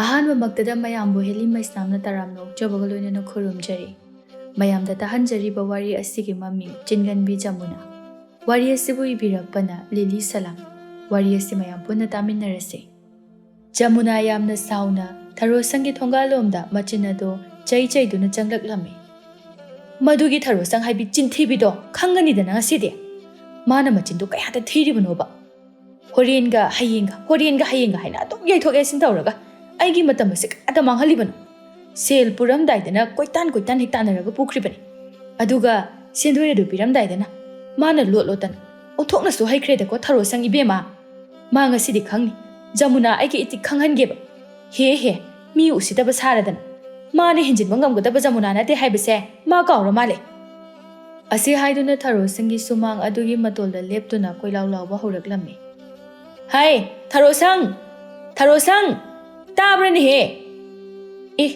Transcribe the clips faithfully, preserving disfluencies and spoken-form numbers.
ꯑꯍꯥꯟꯕꯃꯛꯇꯗ ꯃꯌꯥꯝꯕꯨ ꯍꯦꯂꯤ ꯃꯩꯁꯅꯥꯝꯅ ꯇꯔꯥꯝꯅ ꯑꯣꯛꯆꯕꯒ ꯂꯣꯏꯅꯅ ꯈꯨꯔꯨꯝꯖꯔꯤ꯫ ꯃꯌꯥꯝꯗ ꯇꯥꯍꯟꯖꯔꯤꯕ ꯋꯥꯔꯤ ꯑꯁꯤꯒꯤ ꯃꯃꯤꯡ ꯆꯤꯟꯒꯟꯕꯤ ꯖꯃꯨꯅꯥ꯫ ꯋꯥꯔꯤ ꯑꯁꯤꯕꯨ ꯏꯕꯤꯔꯛꯄꯅ ꯂꯤꯂꯤ ꯁꯂꯥꯝ꯫ ꯋꯥꯔꯤ ꯑꯁꯤ ꯃꯌꯥꯝ ꯄꯨꯟꯅ ꯇꯥꯃꯤꯟꯅꯔꯁꯤ꯫ ꯖꯃꯨꯅꯥ ꯌꯥꯝꯅ ꯁꯥꯎꯅ ꯊꯔꯣꯁꯪꯒꯤ ꯊꯣꯡꯒꯥꯜꯂꯣꯝꯗ ꯃꯆꯤꯟ ꯑꯗꯨ ꯆꯩ ꯆꯩꯗꯨꯅ ꯆꯪꯂꯛꯂꯝꯃꯤ꯫ "ꯃꯗꯨꯒꯤ ꯊꯔꯣꯁꯪ ꯍꯥꯏꯕꯤ ꯆꯤꯟꯊꯤꯕꯤꯗꯣ ꯈꯪꯒꯅꯤꯗꯅ ꯉꯁꯤꯗꯤ꯫ ꯃꯥꯅ ꯃꯆꯤꯟꯗꯨ ꯀꯌꯥꯗ ꯊꯤꯔꯤꯕꯅꯣꯕ? ꯍꯣꯔꯦꯟꯒ ꯍꯌꯦꯡꯒ, ꯍꯣꯔꯦꯟꯒ ꯍꯌꯦꯡꯒ ꯍꯥꯏꯅ ꯑꯗꯨꯝ ꯌꯩꯊꯣꯛ ꯌꯩꯁꯤꯟ ꯇꯧꯔꯒ ꯑꯩꯒꯤ ꯃꯇꯝ ꯑꯁꯤ ꯀꯌꯥꯗ ꯃꯥꯡꯍꯜꯂꯤꯕꯅꯣ? ꯁꯦꯜ ꯄꯨꯔꯝꯗꯥꯏꯗꯅ ꯀꯣꯏꯇꯥꯟ ꯀꯣꯏꯇꯥꯟ ꯍꯦꯛ ꯇꯥꯟꯅꯔꯒ ꯄꯨꯈ꯭ꯔꯤꯕꯅꯤ꯫ ꯑꯗꯨꯒ ꯁꯦꯟꯗꯣꯏ ꯑꯗꯨ ꯄꯤꯔꯝꯗꯥꯏꯗꯅ ꯃꯥꯅ ꯂꯣꯠ ꯂꯣꯠꯇꯅ ꯑꯣꯟꯊꯣꯛꯅꯁꯨ ꯍꯩꯈ꯭ꯔꯦꯗꯀꯣ ꯊꯔꯣꯁꯪ ꯏꯕꯦꯝꯃ꯫ ꯃꯥ ꯉꯁꯤꯗꯤ ꯈꯪꯅꯤ꯫ ꯖꯃꯨꯅꯥ ꯑꯩꯒꯤ ꯏꯇꯤꯛ ꯈꯪꯍꯟꯒꯦꯕ꯫ ꯍꯦ ꯍꯦ, ꯃꯤ ꯎꯁꯤꯠꯇꯕ ꯁꯥꯔꯗꯅ꯫ ꯃꯥꯅ ꯍꯦꯟꯖꯤꯟꯕ ꯉꯝꯒꯗꯕ ꯖꯃꯨꯅꯥ ꯅꯠꯇꯦ ꯍꯥꯏꯕꯁꯦ ꯃꯥ ꯀꯥꯎꯔ ꯃꯥꯜꯂꯦ꯫" ꯑꯁꯤ ꯍꯥꯏꯗꯨꯅ ꯊꯔꯣꯁꯪꯒꯤ ꯁꯨꯃꯥꯡ ꯑꯗꯨꯒꯤ ꯃꯇꯣꯜꯗ ꯂꯦꯞꯇꯨꯅ ꯀꯣꯏꯂꯥꯎ ꯂꯥꯎꯕ ꯍꯧꯔꯛꯂꯝꯃꯤ꯫ "ꯍꯩ, ꯊꯔꯣꯁꯪ! ꯊꯔꯣꯁꯪ! ꯇꯥꯕ꯭ꯔꯅꯦꯍꯦ? ꯑꯦ,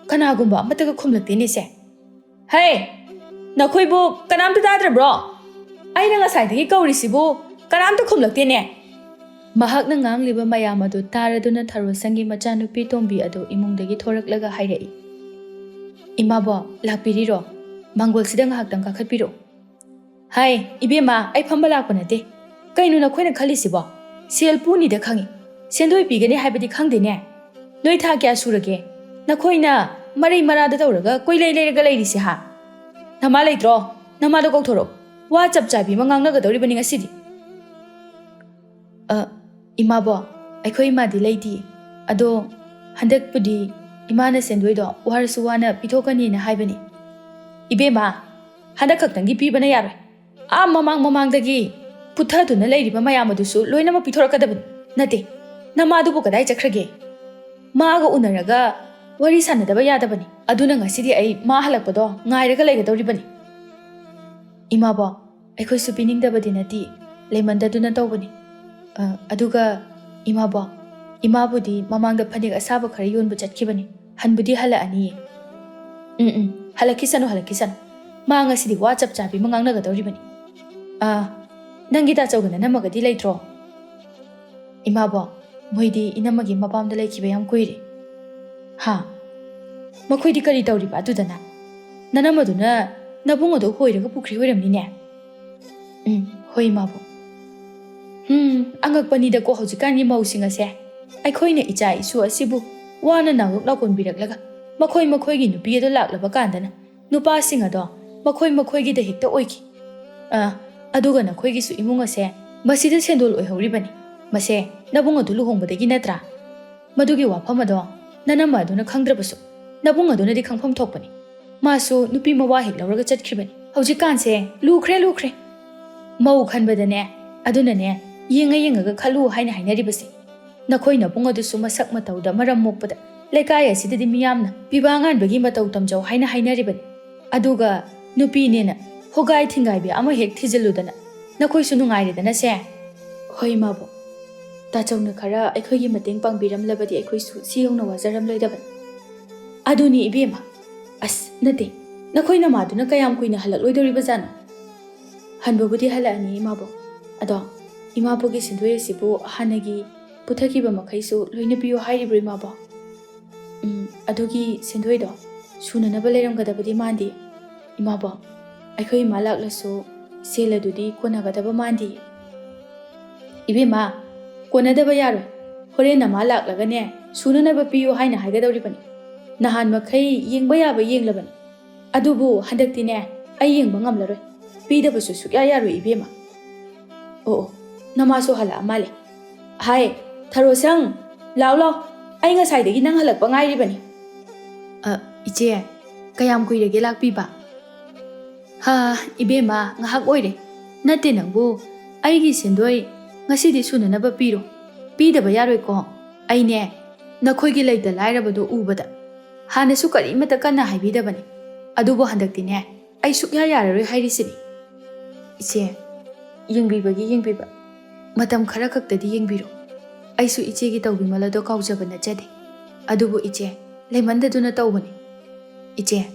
ꯀꯅꯥꯒꯨꯝꯕ ꯑꯃꯠꯇꯒ ꯈꯨꯝꯂꯛꯇꯦꯅꯦꯁꯦ꯫ ꯍꯩ, ꯅꯈꯣꯏꯕꯨ ꯀꯅꯥꯝꯇ ꯇꯥꯗ꯭ꯔꯕ꯭ꯔꯣ? ꯑꯩꯅ ꯉꯁꯥꯏꯗꯒꯤ ꯀꯧꯔꯤꯁꯤꯕꯨ ꯀꯅꯥꯝꯇ ꯈꯨꯝꯂꯛꯇꯦꯅꯦ꯫" ꯃꯍꯥꯛꯅ ꯉꯥꯡꯂꯤꯕ ꯃꯌꯥꯝ ꯑꯗꯨ ꯇꯥꯔꯗꯨꯅ ꯊꯔꯣꯁꯪꯒꯤ ꯃꯆꯥꯅꯨꯄꯤ ꯇꯣꯝꯕꯤ ꯑꯗꯨ ꯏꯃꯨꯡꯗꯒꯤ ꯊꯣꯔꯛꯂꯒ ꯍꯥꯏꯔꯛꯏ꯫ "ꯏꯃꯥꯕꯣ, ꯂꯥꯛꯄꯤꯔꯤꯔꯣ? ꯃꯥꯡꯒꯣꯜꯁꯤꯗ ꯉꯥꯏꯍꯥꯛꯇꯪ ꯀꯥꯈꯠꯄꯤꯔꯛꯎ꯫" "ꯍꯥꯏ, ꯏꯕꯦꯝꯃ, ꯑꯩ ꯐꯝꯕ ꯂꯥꯛꯄ ꯅꯠꯇꯦ꯫ ꯀꯩꯅꯣ ꯅꯈꯣꯏꯅ ꯈꯜꯂꯤꯁꯤꯕꯣ? ꯁꯦꯜ ꯄꯨꯅꯤꯗ ꯈꯪꯉꯤ, ꯁꯦꯟꯗꯣꯏ ꯄꯤꯒꯅꯤ ꯍꯥꯏꯕꯗꯤ ꯈꯪꯗꯦꯅꯦ꯫ ꯅꯣꯏ ꯊꯥ ꯀꯌꯥ ꯁꯨꯔꯒꯦ? ꯅꯈꯣꯏꯅ ꯃꯔꯩ ꯃꯔꯥꯗ ꯇꯧꯔꯒ ꯀꯣꯏꯂꯩ ꯂꯩꯔꯒ ꯂꯩꯔꯤꯁꯦ, ꯍꯥ? ꯅꯃꯥ ꯂꯩꯇ꯭ꯔꯣ? ꯅꯃꯥꯗꯣ ꯀꯧꯊꯣꯔꯛꯎ꯫ ꯋꯥ ꯆꯞ ꯆꯥꯕꯤ ꯑꯃ ꯉꯥꯡꯅꯒꯗꯧꯔꯤꯕꯅꯤ ꯉꯁꯤꯗꯤ꯫" "ꯑ, ꯏꯃꯥꯕꯣ, ꯑꯩꯈꯣꯏ ꯏꯃꯥꯗꯤ ꯂꯩꯇꯤꯌꯦ꯫ ꯑꯗꯣ ꯍꯟꯗꯛꯄꯨꯗꯤ ꯏꯃꯥꯅ ꯁꯦꯟꯗꯣꯏꯗꯣ ꯋꯥꯔꯁꯨ ꯋꯥꯅ ꯄꯤꯊꯣꯛꯀꯅꯤꯅ ꯍꯥꯏꯕꯅꯤ꯫" "ꯏꯕꯦꯝꯃ, ꯍꯟꯗꯛ ꯈꯛꯇꯪꯒꯤ ꯄꯤꯕꯅ ꯌꯥꯔꯣꯏ꯫ ꯑꯥ ꯃꯃꯥꯡ ꯃꯃꯥꯡꯗꯒꯤ ꯄꯨꯊꯗꯨꯅ ꯂꯩꯔꯤꯕ ꯃꯌꯥꯝ ꯑꯗꯨꯁꯨ ꯂꯣꯏꯅꯃꯛ ꯄꯤꯊꯣꯔꯛꯀꯗꯕꯅꯤ꯫ ꯅꯠꯇꯦ, ꯅꯃꯥꯗꯨꯕꯨ ꯀꯗꯥꯏ ꯆꯠꯈ꯭ꯔꯒꯦ? ꯃꯥꯒ ꯎꯅꯔꯒ ꯋꯥꯔꯤ ꯁꯥꯟꯅꯗꯕ ꯌꯥꯗꯕꯅꯤ꯫ ꯑꯗꯨꯅ ꯉꯁꯤꯗꯤ ꯑꯩ ꯃꯥ ꯍꯜꯂꯛꯄꯗꯣ ꯉꯥꯏꯔꯒ ꯂꯩꯒꯗꯧꯔꯤꯕꯅꯤ꯫" "ꯏꯃꯥꯕꯣ, ꯑꯩꯈꯣꯏꯁꯨ ꯄꯤꯅꯤꯡꯗꯕꯗꯤ ꯅꯠꯇꯦ, ꯂꯩꯃꯟꯗꯗꯨꯅ ꯇꯧꯕꯅꯤ꯫ ꯑ, ꯑꯗꯨꯒ ꯏꯃꯥꯕꯣ, ꯏꯃꯥꯕꯨꯗꯤ ꯃꯃꯥꯡꯗ ꯐꯅꯦꯛ ꯑꯁꯥꯕ ꯈꯔ ꯌꯣꯟꯕ ꯆꯠꯈꯤꯕꯅꯤ꯫ ꯍꯟꯕꯨꯗꯤ ꯍꯜꯂꯛꯑꯅꯤꯌꯦ꯫" "ꯎꯝ, ꯎꯝ, ꯍꯜꯂꯛꯈꯤꯁꯅꯨ, ꯍꯜꯂꯛꯈꯤꯁꯅꯨ꯫ ꯃꯥ ꯉꯁꯤꯗꯤ ꯋꯥ ꯆꯞ ꯆꯥꯕꯤ ꯑꯃ ꯉꯥꯡꯅꯒꯗꯧꯔꯤꯕꯅꯤ꯫ ꯑ, ꯅꯪꯒꯤ ꯇꯥꯆꯧꯒ ꯅꯅꯝꯃꯒꯗꯤ ꯂꯩꯇ꯭ꯔꯣ?" "ꯏꯃꯥꯕꯣ, ꯃꯣꯏꯗꯤ ꯏꯅꯝꯃꯒꯤ ꯃꯄꯥꯝꯗ ꯂꯩꯈꯤꯕ ꯌꯥꯝ ꯀꯨꯏꯔꯦ꯫ ꯍꯥ? ꯃꯈꯣꯏꯗꯤ ꯀꯔꯤ ꯇꯧꯔꯤꯕ ꯑꯗꯨꯗꯅ? ꯅꯅꯝꯃꯗꯨꯅ ꯅꯕꯨꯡ ꯑꯗꯨ ꯍꯣꯏꯔꯒ ꯄꯨꯈ꯭ꯔꯤ ꯑꯣꯏꯔꯝꯅꯤꯅꯦ꯫ ꯎꯝ, ꯍꯣꯏ, ꯏꯃꯥꯕꯣꯛ꯫ ꯎꯝ, ꯑꯉꯛꯄꯅꯤꯗꯀꯣ ꯍꯧꯖꯤꯛꯀꯥꯟꯒꯤ ꯃꯧꯁꯤꯡ ꯑꯁꯦ꯫ ꯑꯩꯈꯣꯏꯅ ꯏꯆꯥ ꯏꯁꯨ ꯑꯁꯤꯕꯨ ꯋꯥꯅ ꯅꯥꯎꯔꯣꯛ ꯂꯥꯎꯀꯣꯟꯕꯤꯔꯛꯂꯒ, ꯃꯈꯣꯏ ꯃꯈꯣꯏꯒꯤ ꯅꯨꯄꯤ ꯑꯗꯨ ꯂꯥꯛꯂꯕ ꯀꯥꯟꯗꯅ ꯅꯨꯄꯥꯁꯤꯡ ꯑꯗꯣ ꯃꯈꯣꯏ ꯃꯈꯣꯏꯒꯤꯗ ꯍꯦꯛꯇ ꯑꯣꯏꯈꯤ꯫ ꯑ, ꯑꯗꯨꯒ ꯅꯈꯣꯏꯒꯤꯁꯨ ꯏꯃꯨꯡ ꯑꯁꯦ ꯃꯁꯤꯗ ꯁꯦꯟꯗꯣꯜ ꯑꯣꯏꯍꯧꯔꯤꯕꯅꯤ꯫ ꯃꯁꯦ ꯅꯕꯨꯡ ꯑꯗꯨ ꯂꯨꯍꯣꯡꯕꯗꯒꯤ ꯅꯠꯇ꯭ꯔꯥ? ꯃꯗꯨꯒꯤ ꯋꯥꯐꯝ ꯑꯗꯣ ꯅꯅꯝꯃ ꯑꯗꯨꯅ ꯈꯪꯗ꯭ꯔꯕꯁꯨ ꯅꯕꯨꯡ ꯑꯗꯨꯅꯗꯤ ꯈꯪꯐꯝ ꯊꯣꯛꯄꯅꯤ꯫ ꯃꯥꯁꯨ ꯅꯨꯄꯤ ꯃꯋꯥ ꯍꯦꯛ ꯂꯧꯔꯒ ꯆꯠꯈ꯭ꯔꯤꯕꯅꯤ꯫ ꯍꯧꯖꯤꯛꯀꯥꯟꯁꯦ ꯂꯨꯈ꯭ꯔꯦ, ꯂꯨꯈ꯭ꯔꯦ꯫ ꯃꯧ ꯈꯟꯕꯗꯅꯦ, ꯑꯗꯨꯅꯅꯦ, ꯌꯦꯡꯉ ꯌꯦꯡꯉꯒ ꯈꯜꯂꯨ ꯍꯥꯏꯅ ꯍꯥꯏꯅꯔꯤꯕꯁꯦ꯫ ꯅꯈꯣꯏ ꯅꯕꯨꯡ ꯑꯗꯨꯁꯨ ꯃꯁꯛ ꯃꯇꯧꯗ ꯃꯔꯝ ꯃꯣꯛꯄꯗ ꯂꯩꯀꯥꯏ ꯑꯁꯤꯗꯗꯤ ꯃꯤꯌꯥꯝꯅ ꯄꯤꯕꯥ ꯑꯉꯥꯟꯕꯒꯤ ꯃꯇꯧ ꯇꯝꯖꯧ ꯍꯥꯏꯅ ꯍꯥꯏꯅꯔꯤꯕꯅꯤ꯫ ꯑꯗꯨꯒ ꯅꯨꯄꯤꯅꯦꯅ ꯍꯣꯒꯥꯏ ꯊꯤꯡꯒꯥꯏꯕꯤ ꯑꯃ ꯍꯦꯛ ꯊꯤꯖꯤꯜꯂꯨꯗꯅ ꯅꯈꯣꯏꯁꯨ ꯅꯨꯡꯉꯥꯏꯔꯦꯗꯅ ꯁꯦ꯫ ꯍꯣꯏ, ꯏꯃꯥꯕꯣꯛ꯫ ꯇꯥꯆꯧꯅ ꯈꯔ ꯑꯩꯈꯣꯏꯒꯤ ꯃꯇꯦꯡ ꯄꯥꯡꯕꯤꯔꯝꯂꯕꯗꯤ ꯑꯩꯈꯣꯏꯁꯨ ꯁꯤ ꯌꯧꯅ ꯋꯥꯖꯔꯝꯂꯣꯏꯗꯕꯅꯤ꯫ ꯑꯗꯨꯅꯤ ꯏꯕꯦꯝꯃ꯫ ꯑꯁ, ꯅꯠꯇꯦ, ꯅꯈꯣꯏ ꯅꯃꯥꯗꯨꯅ ꯀꯌꯥꯝ ꯀꯨꯏꯅ ꯍꯜꯂꯛꯂꯣꯏꯗꯧꯔꯤꯕꯖꯥꯠꯅꯣ? ꯍꯟꯕꯕꯨꯗꯤ ꯍꯜꯂꯛꯑꯅꯤ, ꯏꯃꯥꯕꯣꯛ꯫ ꯑꯗꯣ ꯏꯃꯥꯕꯣꯛꯀꯤ ꯁꯦꯟꯗꯣꯏ ꯑꯁꯤꯕꯨ ꯍꯥꯟꯅꯒꯤ ꯄꯨꯊꯈꯤꯕ ꯃꯈꯩꯁꯨ ꯂꯣꯏꯅ ꯄꯤꯌꯨ ꯍꯥꯏꯔꯤꯕ꯭ꯔꯣ, ꯏꯃꯥꯕꯣꯛ? ꯎꯝ, ꯑꯗꯨꯒꯤ ꯁꯦꯟꯗꯣꯏꯗꯣ ꯁꯨꯅꯅꯕ ꯂꯩꯔꯝꯒꯗꯕꯗꯤ ꯃꯥꯟꯗꯦ꯫ ꯏꯃꯥꯕꯣꯛ, ꯑꯩꯈꯣꯏ ꯏꯃꯥ ꯂꯥꯛꯂꯁꯨ ꯁꯦꯜ ꯑꯗꯨꯗꯤ ꯀꯣꯟꯅꯒꯗꯕ ꯃꯥꯟꯗꯦ꯫ ꯏꯕꯦꯝꯃ, ꯀꯣꯟꯅꯗꯕ ꯌꯥꯔꯣꯏ꯫ ꯍꯣꯔꯦꯟ ꯅꯃꯥ ꯂꯥꯛꯂꯒꯅꯦ, ꯁꯨꯅꯅꯕ ꯄꯤꯌꯨ ꯍꯥꯏꯅ ꯍꯥꯏꯒꯗꯧꯔꯤꯕꯅꯤ꯫ ꯅꯍꯥꯟ ꯃꯈꯩ ꯌꯦꯡꯕ ꯌꯥꯕ ꯌꯦꯡꯂꯕꯅꯤ꯫ ꯑꯗꯨꯕꯨ ꯍꯟꯗꯛꯇꯤꯅꯦ, ꯑꯩ ꯌꯦꯡꯕ ꯉꯝꯂꯔꯣꯏ꯫ ꯄꯤꯗꯕꯁꯨ ꯁꯨꯛꯌꯥ ꯌꯥꯔꯣꯏ, ꯏꯕꯦꯝꯃ꯫ ꯑꯣ, ꯑꯣ, ꯅꯃꯥꯁꯨ ꯍꯜꯂꯛꯑ ꯃꯥꯜꯂꯦ꯫ ꯍꯥꯏ, ꯊꯔꯣꯁꯪ, ꯂꯥꯎ, ꯂꯥꯎ꯫ ꯑꯩ ꯉꯁꯥꯏꯗꯒꯤ ꯅꯪ ꯍꯜꯂꯛꯄ ꯉꯥꯏꯔꯤꯕꯅꯤ꯫ ꯑ, ꯏꯆꯦ, ꯀꯌꯥꯝ ꯀꯨꯏꯔꯒꯦ ꯂꯥꯛꯄꯤꯕ? ꯍꯥ, ꯏꯕꯦꯝꯃ, ꯉꯥꯏꯍꯥꯛ ꯑꯣꯏꯔꯦ꯫ ꯅꯠꯇꯦ ꯅꯪꯕꯨ, ꯑꯩꯒꯤ ꯁꯦꯟꯗꯣꯏ ꯉꯁꯤꯗꯤ ꯁꯨꯅꯅꯕ ꯄꯤꯔꯣ꯫ ꯄꯤꯗꯕ ꯌꯥꯔꯣꯏꯀꯣ꯫ ꯑꯩꯅꯦ, ꯅꯈꯣꯏꯒꯤ ꯂꯩꯇ ꯂꯥꯏꯔꯕꯗꯣ ꯎꯕꯗ, ꯍꯥꯟꯅꯁꯨ ꯀꯔꯤꯃꯠꯇ ꯀꯟꯅ ꯍꯥꯏꯕꯤꯗꯕꯅꯤ꯫ ꯑꯗꯨꯕꯨ ꯍꯟꯗꯛꯇꯤꯅꯦ, ꯑꯩ ꯁꯨꯛꯌꯥ ꯌꯥꯔꯔꯣꯏ ꯍꯥꯏꯔꯤꯁꯤꯅꯤ꯫ ꯏꯆꯦ, ꯌꯦꯡꯕꯤꯕꯒꯤ ꯌꯦꯡꯕꯤꯕ꯫ ꯃꯇꯝ ꯈꯔ ꯈꯛꯇꯗꯤ ꯌꯦꯡꯕꯤꯔꯣ꯫ ꯑꯩꯁꯨ ꯏꯆꯦꯒꯤ ꯇꯧꯕꯤꯃꯜ ꯑꯗꯣ ꯀꯥꯎꯖꯕ ꯅꯠꯆꯗꯦ꯫ ꯑꯗꯨꯕꯨ ꯏꯆꯦ, ꯂꯩꯃꯟꯗꯗꯨꯅ ꯇꯧꯕꯅꯤ꯫ ꯏꯆꯦ,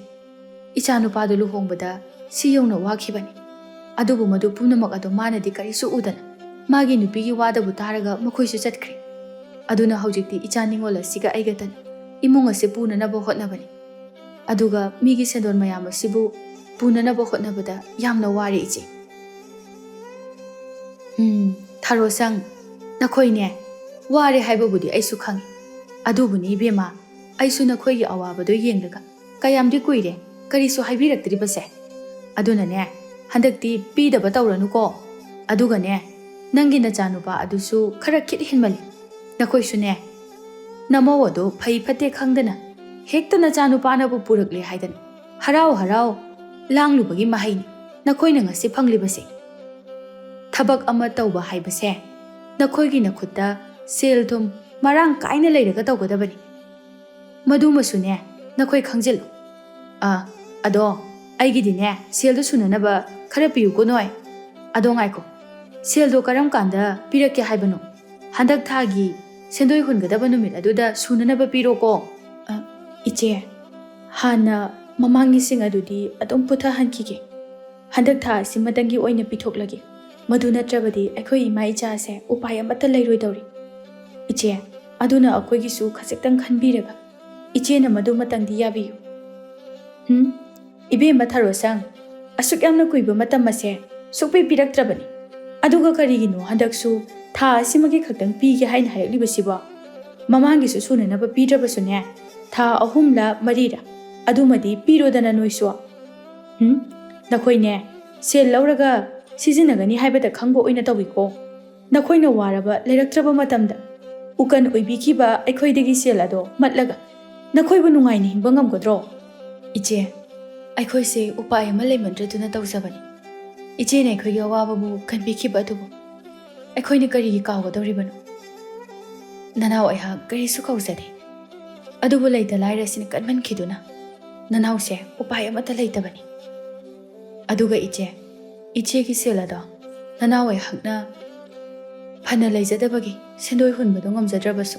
ꯏꯆꯥ ꯅꯨꯄꯥꯗꯨ ꯂꯨꯍꯣꯡꯕꯗ ꯁꯤ ꯌꯧꯅ ꯋꯥꯈꯤꯕꯅꯤ꯫ ꯑꯗꯨꯕꯨ ꯃꯗꯨ ꯄꯨꯝꯅꯃꯛ ꯑꯗꯨ ꯃꯥꯅꯗꯤ ꯀꯔꯤꯁꯨ ꯎꯗꯅ ꯃꯥꯒꯤ ꯅꯨꯄꯤꯒꯤ ꯋꯥꯗꯕꯨ ꯇꯥꯔꯒ ꯃꯈꯣꯏꯁꯨ ꯆꯠꯈ꯭ꯔꯦ꯫ ꯑꯗꯨꯅ ꯍꯧꯖꯤꯛꯇꯤ ꯏꯆꯥ ꯅꯤꯉꯣꯜ ꯑꯁꯤꯒ ꯑꯩꯒꯇꯅꯤ ꯏꯃꯨꯡ ꯑꯁꯤ ꯄꯨꯅꯅꯕ ꯍꯣꯠꯅꯕꯅꯤ꯫ ꯑꯗꯨꯒ ꯃꯤꯒꯤ ꯁꯦꯟꯗꯣꯟ ꯃꯌꯥꯝ ꯑꯁꯤꯕꯨ ꯄꯨꯅꯅꯕ ꯍꯣꯠꯅꯕꯗ ꯌꯥꯝꯅ ꯋꯥꯔꯦ, ꯏꯆꯦ꯫ ꯎꯝ, ꯊꯥꯔꯣꯁꯪ, ꯅꯈꯣꯏꯅꯦ, ꯋꯥꯔꯦ ꯍꯥꯏꯕꯕꯨꯗꯤ ꯑꯩꯁꯨ ꯈꯪꯏ꯫ ꯑꯗꯨꯕꯨꯅꯤ ꯏꯕꯦꯝꯃ, ꯑꯩꯁꯨ ꯅꯈꯣꯏꯒꯤ ꯑꯋꯥꯕꯗꯣ ꯌꯦꯡꯂꯒ ꯀꯌꯥꯝꯗꯤ ꯀꯨꯏꯔꯦ ꯀꯔꯤꯁꯨ ꯍꯥꯏꯕꯤꯔꯛꯇ꯭ꯔꯤꯕꯁꯦ꯫ ꯑꯗꯨꯅꯅꯦ, ꯍꯟꯗꯛꯇꯤ ꯄꯤꯗꯕ ꯇꯧꯔꯅꯨꯀꯣ꯫ ꯑꯗꯨꯒꯅꯦ, ꯅꯪꯒꯤ ꯅꯆꯥꯅꯨꯄꯥ ꯑꯗꯨꯁꯨ ꯈꯔ ꯈꯤꯠ ꯍꯦꯟꯃꯜꯂꯤ꯫ ꯅꯈꯣꯏꯁꯨꯅꯦ, ꯅꯃꯧ ꯑꯗꯣ ꯐꯩ ꯐꯠꯇꯦ ꯈꯪꯗꯅ ꯍꯦꯛꯇ ꯅꯆꯥꯅꯨꯄꯥꯅꯕꯨ ꯄꯨꯔꯛꯂꯦ ꯍꯥꯏꯗꯅ ꯍꯔꯥꯎ ꯍꯔꯥꯎ ꯂꯥꯡꯂꯨꯕꯒꯤ ꯃꯍꯩꯅꯤ ꯅꯈꯣꯏꯅ ꯉꯁꯤ ꯐꯪꯂꯤꯕꯁꯦ꯫ ꯊꯕꯛ ꯑꯃ ꯇꯧꯕ ꯍꯥꯏꯕꯁꯦ ꯅꯈꯣꯏꯒꯤ ꯅꯈꯨꯠꯇ ꯁꯦꯜ ꯊꯨꯝ ꯃꯔꯥꯡ ꯀꯥꯏꯅ ꯂꯩꯔꯒ ꯇꯧꯒꯗꯕꯅꯤ꯫ ꯃꯗꯨꯃꯁꯨꯅꯦ, ꯅꯈꯣꯏ ꯈꯪꯖꯤꯜꯂꯨ꯫ ꯑ, ꯑꯗꯣ, ꯑꯩꯒꯤꯗꯤꯅꯦ, ꯁꯦꯜꯗꯣ ꯁꯨꯅꯅꯕ ꯈꯔ ꯄꯤꯌꯨꯀꯣ ꯅꯣꯏ꯫ ꯑꯗꯣ ꯉꯥꯏꯈꯣ, ꯁꯦꯜꯗꯣ ꯀꯔꯝ ꯀꯥꯟꯗ ꯄꯤꯔꯛꯀꯦ ꯍꯥꯏꯕꯅꯣ? ꯍꯟꯗꯛ ꯊꯥꯒꯤ ꯁꯦꯟꯗꯣꯏ ꯍꯨꯟꯒꯗꯕ ꯅꯨꯃꯤꯠ ꯑꯗꯨꯗ ꯁꯨꯅꯅꯕ ꯄꯤꯔꯣꯀꯣ꯫ ꯑ, ꯏꯆꯦ, ꯍꯥꯟꯅ ꯃꯃꯥꯡꯒꯤꯁꯤꯡ ꯑꯗꯨꯗꯤ ꯑꯗꯨꯝ ꯄꯨꯊꯍꯟꯈꯤꯒꯦ꯫ ꯍꯟꯗꯛ ꯊꯥ ꯑꯁꯤꯃꯇꯪꯒꯤ ꯑꯣꯏꯅ ꯄꯤꯊꯣꯛꯂꯒꯦ꯫ ꯃꯗꯨ ꯅꯠꯇ꯭ꯔꯕꯗꯤ ꯑꯩꯈꯣꯏ ꯏꯃꯥ ꯏꯆꯥꯁꯦ ꯎꯄꯥꯏ ꯑꯃꯠꯇ ꯂꯩꯔꯣꯏꯗꯧꯔꯤ꯫ ꯏꯆꯦ, ꯑꯗꯨꯅ ꯑꯩꯈꯣꯏꯒꯤꯁꯨ ꯈꯖꯤꯛꯇꯪ ꯈꯟꯕꯤꯔꯒ ꯏꯆꯦꯅ ꯃꯗꯨꯃꯇꯪꯗꯤ ꯌꯥꯕꯤꯌꯨ꯫ ꯍꯨꯝ? ꯏꯕꯦꯝꯃ ꯊꯔꯣꯁꯪ, ꯑꯁꯨꯛ ꯌꯥꯝꯅ ꯀꯨꯏꯕ ꯃꯇꯝ ꯑꯁꯦ ꯁꯨꯛꯄꯤ ꯄꯤꯔꯛꯇ꯭ꯔꯕꯅꯤ꯫ ꯑꯗꯨꯒ ꯀꯔꯤꯒꯤꯅꯣ ꯍꯟꯗꯛꯁꯨ ꯊꯥ ꯑꯁꯤꯃꯒꯤ ꯈꯛꯇꯪ ꯄꯤꯒꯦ ꯍꯥꯏꯅ ꯍꯥꯏꯔꯛꯂꯤꯕꯁꯤꯕꯣ? ꯃꯃꯥꯡꯒꯤꯁꯨ ꯁꯨꯅꯅꯕ ꯄꯤꯗ꯭ꯔꯕꯁꯨꯅꯦ, ꯊꯥ ꯑꯍꯨꯝꯂ ꯃꯔꯤꯔ ꯑꯗꯨꯃꯗꯤ ꯄꯤꯔꯣꯗꯅ ꯅꯣꯏꯁꯨ꯫ ꯍꯨꯝ? ꯅꯈꯣꯏꯅꯦ, ꯁꯦꯜ ꯂꯧꯔꯒ ꯁꯤꯖꯤꯟꯅꯒꯅꯤ ꯍꯥꯏꯕꯇ ꯈꯪꯕ ꯑꯣꯏꯅ ꯇꯧꯏꯀꯣ꯫ ꯅꯈꯣꯏꯅ ꯋꯥꯔꯕ ꯂꯩꯔꯛꯇ꯭ꯔꯕ ꯃꯇꯝꯗ ꯎꯀꯟ ꯑꯣꯏꯕꯤꯈꯤꯕ ꯑꯩꯈꯣꯏꯗꯒꯤ ꯁꯦꯜ ꯑꯗꯣ ꯃꯠꯂꯒ ꯅꯈꯣꯏꯕꯨ ꯅꯨꯡꯉꯥꯏꯅ ꯍꯤꯡꯕ ꯉꯝꯒꯗ꯭ꯔꯣ? ꯏꯆꯦ, ꯑꯩꯈꯣꯏꯁꯦ ꯎꯄꯥꯏ ꯑꯃ ꯂꯩꯃꯟꯗ꯭ꯔꯗꯨꯅ ꯇꯧꯖꯕꯅꯤ꯫ ꯏꯆꯦꯅ ꯑꯩꯈꯣꯏꯒꯤ ꯑꯋꯥꯕꯕꯨ ꯀꯟꯕꯤꯈꯤꯕ ꯑꯗꯨꯕꯨ ꯑꯩꯈꯣꯏꯅ ꯀꯔꯤꯒꯤ ꯀꯥꯎꯒꯗꯧꯔꯤꯕꯅꯣ? ꯅꯅꯥꯎ ꯑꯩꯍꯥꯛ ꯀꯔꯤꯁꯨ ꯀꯧꯖꯗꯦ꯫ ꯑꯗꯨꯕꯨ ꯂꯩꯇ ꯂꯥꯏꯔ ꯑꯁꯤꯅ ꯀꯟꯃꯟꯈꯤꯗꯨꯅ ꯅꯅꯥꯎꯁꯦ ꯎꯄꯥꯏ ꯑꯃꯠꯇ ꯂꯩꯇꯕꯅꯤ꯫ ꯑꯗꯨꯒ ꯏꯆꯦ, ꯏꯆꯦꯒꯤ ꯁꯦꯜ ꯑꯗꯣ ꯅꯅꯥꯎ ꯑꯩꯍꯥꯛꯅ ꯐꯅ ꯂꯩꯖꯗꯕꯒꯤ ꯁꯦꯟꯗꯣꯏ ꯍꯨꯟꯕꯗꯣ ꯉꯝꯖꯗ꯭ꯔꯕꯁꯨ,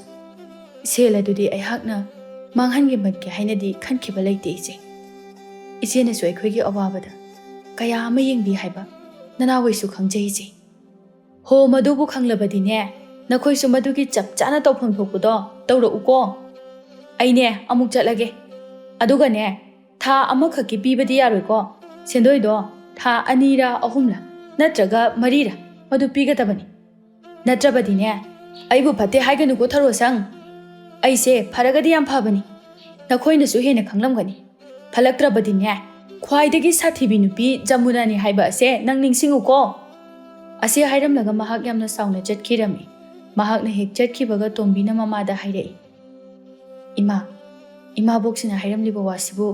ꯁꯦꯜ ꯑꯗꯨꯗꯤ ꯑꯩꯍꯥꯛꯅ ꯃꯥꯡꯍꯟꯈꯤꯕꯒꯦ ꯍꯥꯏꯅꯗꯤ ꯈꯟꯈꯤꯕ ꯂꯩꯇꯦ ꯏꯆꯦ꯫ ꯏꯆꯦꯅꯁꯨ ꯑꯩꯈꯣꯏꯒꯤ ꯑꯋꯥꯕꯗ ꯀꯌꯥ ꯑꯃ ꯌꯦꯡꯕꯤ ꯍꯥꯏꯕ ꯅꯅꯥꯎ ꯑꯩꯁꯨ ꯈꯪꯖꯩ ꯏꯆꯦ꯫ ꯍꯣ, ꯃꯗꯨꯕꯨ ꯈꯪꯂꯕꯗꯤꯅꯦ, ꯅꯈꯣꯏꯁꯨ ꯃꯗꯨꯒꯤ ꯆꯞ ꯆꯥꯅ ꯇꯧꯐꯝ ꯊꯣꯛꯄꯗꯣ ꯇꯧꯔꯛꯎꯀꯣ꯫ ꯑꯩꯅꯦ ꯑꯃꯨꯛ ꯆꯠꯂꯒꯦ꯫ ꯑꯗꯨꯒꯅꯦ, ꯊꯥ ꯑꯃꯈꯛꯀꯤ ꯄꯤꯕꯗꯤ ꯌꯥꯔꯣꯏꯀꯣ꯫ ꯁꯦꯟꯗꯣꯏꯗꯣ ꯊꯥ ꯑꯅꯤꯔ ꯑꯍꯨꯝꯂ ꯅꯠꯇ꯭ꯔꯒ ꯃꯔꯤꯔ ꯃꯗꯨ ꯄꯤꯒꯗꯕꯅꯤ꯫ ꯅꯠꯇ꯭ꯔꯕꯗꯤꯅꯦ, ꯑꯩꯕꯨ ꯐꯠꯇꯦ ꯍꯥꯏꯒꯅꯨꯀꯣ ꯊꯔꯣꯁꯪ꯫ ꯑꯩꯁꯦ ꯐꯔꯒꯗꯤ ꯌꯥꯝ ꯐꯕꯅꯤ꯫ ꯅꯈꯣꯏꯅꯁꯨ ꯍꯦꯟꯅ ꯈꯪꯂꯝꯒꯅꯤ꯫ ꯐꯠꯂꯛꯇ꯭ꯔꯕꯗꯤꯅꯦ, ꯈ꯭ꯋꯥꯏꯗꯒꯤ ꯁꯥꯊꯤꯕꯤ ꯅꯨꯄꯤ ꯖꯃꯨꯅꯥꯅꯤ ꯍꯥꯏꯕ ꯑꯁꯦ ꯅꯪ ꯅꯤꯡꯁꯤꯡꯉꯨꯀꯣ꯫ ꯑꯁꯤ ꯍꯥꯏꯔꯝꯂꯒ ꯃꯍꯥꯛ ꯌꯥꯝꯅ ꯁꯥꯎꯅ ꯆꯠꯈꯤꯔꯝꯃꯤ꯫ ꯃꯍꯥꯛꯅ ꯍꯦꯛ ꯆꯠꯈꯤꯕꯒ ꯇꯣꯝꯕꯤꯅ ꯃꯃꯥꯗ ꯍꯥꯏꯔꯛꯏ, "ꯏꯃꯥ, ꯏꯃꯥꯕꯣꯛꯁꯤꯅ ꯍꯥꯏꯔꯝꯂꯤꯕ ꯋꯥꯁꯤꯕꯨ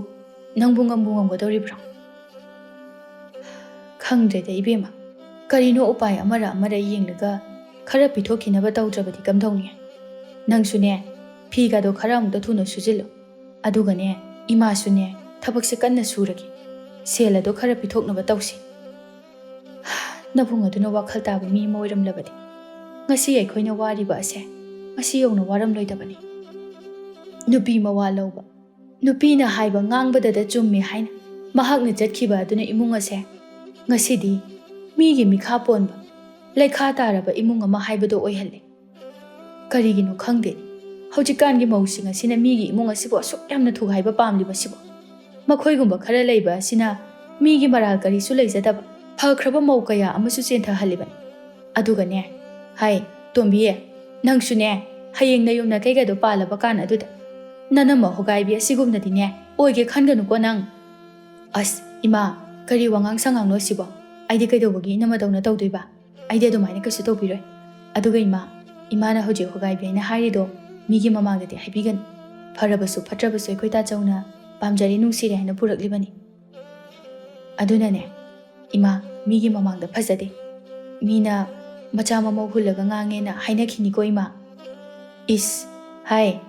ꯅꯪꯕꯨ ꯉꯝꯕꯨ ꯉꯝꯒꯗꯧꯔꯤꯕ꯭ꯔꯣ?" "ꯈꯪꯗ꯭ꯔꯦꯗ ꯏꯕꯦꯝꯃ, ꯀꯔꯤꯅꯣ ꯎꯄꯥꯏ ꯑꯃꯔ ꯑꯃꯔ ꯌꯦꯡꯂꯒ ꯈꯔ ꯄꯤꯊꯣꯛꯈꯤꯅꯕ ꯇꯧꯗ꯭ꯔꯕꯗꯤ ꯀꯝꯗꯧꯅꯤ? ꯅꯪꯁꯨꯅꯦ, ꯐꯤꯒꯗꯣ ꯈꯔ ꯑꯃꯨꯛꯇ ꯊꯨꯅ ꯁꯨꯖꯤꯜꯂꯨ꯫ ꯑꯗꯨꯒꯅꯦ, ꯏꯃꯥꯁꯨꯅꯦ, ꯊꯕꯛꯁꯦ ꯀꯟꯅ ꯁꯨꯔꯒꯦ꯫ ꯁꯦꯜ ꯑꯗꯣ ꯈꯔ ꯄꯤꯊꯣꯛꯅꯕ ꯇꯧꯁꯤ꯫ ꯅꯕꯨꯡ ꯑꯗꯨꯅ ꯋꯥꯈꯜ ꯇꯥꯕ ꯃꯤ ꯑꯃ ꯑꯣꯏꯔꯝꯂꯕꯗꯤ ꯉꯁꯤ ꯑꯩꯈꯣꯏꯅ ꯋꯥꯔꯤꯕ ꯑꯁꯦ ꯉꯁꯤ ꯌꯧꯅ ꯋꯥꯔꯝꯂꯣꯏꯗꯕꯅꯤ꯫ ꯅꯨꯄꯤ ꯃꯋꯥ ꯂꯧꯕ, ꯅꯨꯄꯤꯅ ꯍꯥꯏꯕ ꯉꯥꯡꯕꯗꯗ ꯆꯨꯝꯃꯤ ꯍꯥꯏꯅ ꯃꯍꯥꯛꯅ ꯆꯠꯈꯤꯕ ꯑꯗꯨꯅ ꯏꯃꯨꯡ ꯑꯁꯦ ꯉꯁꯤꯗꯤ ꯃꯤꯒꯤ ꯃꯤꯈꯥ ꯄꯣꯟꯕ, ꯂꯩꯈꯥ ꯇꯥꯔꯕ ꯏꯃꯨꯡ ꯑꯃ ꯍꯥꯏꯕꯗꯣ ꯑꯣꯏꯍꯜꯂꯦ꯫ ꯀꯔꯤꯒꯤꯅꯣ ꯈꯪꯗꯦ, ꯍꯧꯖꯤꯛꯀꯥꯟꯒꯤ ꯃꯧꯁꯤꯡ ꯑꯁꯤꯅ ꯃꯤꯒꯤ ꯏꯃꯨꯡ ꯑꯁꯤꯕꯨ ꯑꯁꯨꯛ ꯌꯥꯝꯅ ꯊꯨꯒꯥꯏꯕ ꯄꯥꯝꯂꯤꯕꯁꯤꯕꯨ꯫ ꯃꯈꯣꯏꯒꯨꯝꯕ ꯈꯔ ꯂꯩꯕ ꯑꯁꯤꯅ ꯃꯤꯒꯤ ꯃꯔꯥꯜ ꯀꯔꯤꯁꯨ ꯂꯩꯖꯗꯕ ꯐꯈ꯭ꯔꯕ ꯃꯧ ꯀꯌꯥ ꯑꯃꯁꯨ ꯆꯦꯟꯊꯍꯜꯂꯤꯕꯅꯤ꯫ ꯑꯗꯨꯒꯅꯦ, ꯍꯥꯏ, ꯇꯣꯝꯕꯤ, ꯅꯪꯁꯨꯅꯦ, ꯍꯌꯦꯡ ꯅꯌꯨꯝ ꯅꯀꯩꯒꯗꯣ ꯄꯥꯜꯂꯕ ꯀꯥꯟ ꯑꯗꯨꯗ ꯅꯅꯝꯃ ꯍꯣꯒꯥꯏꯕꯤ ꯑꯁꯤꯒꯨꯝꯅꯗꯤꯅꯦ ꯑꯣꯏꯒꯦ ꯈꯟꯒꯅꯨꯀꯣ ꯅꯪ꯫ ꯑꯁ, ꯏꯃꯥ, ꯀꯔꯤ ꯋꯥꯉꯥꯡ ꯁꯉꯥꯡꯅꯣ ꯑꯁꯤꯕꯣ? ꯑꯩꯗꯤ ꯀꯩꯗꯧꯕꯒꯤ ꯏꯅꯝꯃꯗꯧꯅ ꯇꯧꯗꯣꯏꯕ? ꯑꯩꯗꯤ ꯑꯗꯨꯃꯥꯏꯅ ꯀꯩꯁꯨ ꯇꯧꯕꯤꯔꯣꯏ꯫ ꯑꯗꯨꯒ ꯏꯃꯥ, ꯏꯃꯥꯅ ꯍꯧꯖꯤꯛ ꯍꯣꯒꯥꯏꯕꯤ ꯍꯥꯏꯅ ꯍꯥꯏꯔꯤꯗꯣ ꯃꯤꯒꯤ ꯃꯃꯥꯡꯗꯗꯤ ꯍꯥꯏꯕꯤꯒꯅꯨ꯫ ꯐꯔꯕꯁꯨ ꯐꯠꯇ꯭ꯔꯕꯁꯨ ꯑꯩꯈꯣꯏ ꯇꯥꯆꯧꯅ ꯄꯥꯝꯖꯔꯦ ꯅꯨꯡꯁꯤꯔꯦ ꯍꯥꯏꯅ ꯄꯨꯔꯛꯂꯤꯕꯅꯤ꯫ ꯑꯗꯨꯅꯅꯦ, ꯏꯃꯥ, ꯃꯤꯒꯤ ꯃꯃꯥꯡꯗ ꯐꯖꯗꯦ꯫ ꯃꯤꯅ ꯃꯆꯥ ꯃꯃꯧ ꯍꯨꯜꯂꯒ ꯉꯥꯡꯉꯦꯅ ꯍꯥꯏꯅꯈꯤꯅꯤꯀꯣ ꯏꯃꯥ꯫ ꯏꯁ, ꯍꯥꯏ,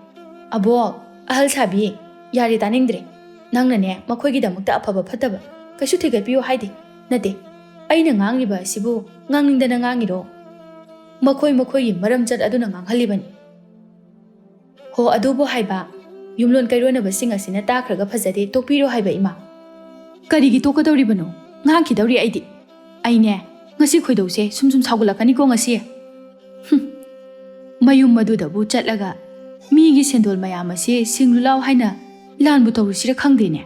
ꯑꯕꯣꯛ, ꯑꯍꯜ ꯁꯥꯕꯤ, ꯌꯥꯔꯦ ꯇꯥꯅꯤꯡꯗ꯭ꯔꯦ꯫ ꯅꯪꯅꯅꯦ ꯃꯈꯣꯏꯒꯤꯗꯃꯛꯇ ꯑꯐꯕ ꯐꯠꯇꯕ ꯀꯩꯁꯨ ꯊꯤꯒꯠꯄꯤꯌꯨ ꯍꯥꯏꯗꯦ꯫ ꯅꯠꯇꯦ, ꯑꯩꯅ ꯉꯥꯡꯂꯤꯕ ꯑꯁꯤꯕꯨ ꯉꯥꯡꯅꯤꯡꯗꯅ ꯉꯥꯡꯉꯤꯔꯣ? ꯃꯈꯣꯏ ꯃꯈꯣꯏꯒꯤ ꯃꯔꯝ ꯆꯠ ꯑꯗꯨꯅ ꯉꯥꯡꯍꯜꯂꯤꯕꯅꯤ꯫ ꯍꯣ, ꯑꯗꯨꯕꯨ ꯍꯥꯏꯕ, ꯌꯨꯝꯂꯣꯟ ꯀꯩꯔꯣꯟꯅꯕꯁꯤꯡ ꯑꯁꯤꯅ ꯇꯥꯈ꯭ꯔꯒ ꯐꯖꯗꯦ, ꯇꯣꯛꯄꯤꯔꯣ ꯍꯥꯏꯕ ꯏꯃꯥ꯫ ꯀꯔꯤꯒꯤ ꯇꯣꯛꯀꯗꯧꯔꯤꯕꯅꯣ? ꯉꯥꯡꯈꯤꯗꯧꯔꯤ ꯑꯩꯗꯤ꯫ ꯑꯩꯅꯦ, ꯉꯁꯤ ꯈꯣꯏꯗꯧꯁꯦ ꯁꯨꯝ ꯁꯨꯝ ꯁꯥꯎꯒꯠꯂꯛꯀꯅꯤꯀꯣ ꯉꯁꯤ꯫ ꯍꯨꯝ, ꯃꯌꯨꯝ ꯑꯗꯨꯗꯕꯨ ꯆꯠꯂꯒ ꯃꯤꯒꯤ ꯁꯦꯟꯗꯣꯜ ꯃꯌꯥꯝ ꯑꯁꯤ ꯁꯤꯡꯂꯨ ꯂꯥꯎ ꯍꯥꯏꯅ ꯂꯥꯟꯕꯨ ꯇꯧꯔꯨꯁꯤꯔ ꯈꯪꯗꯦꯅꯦ꯫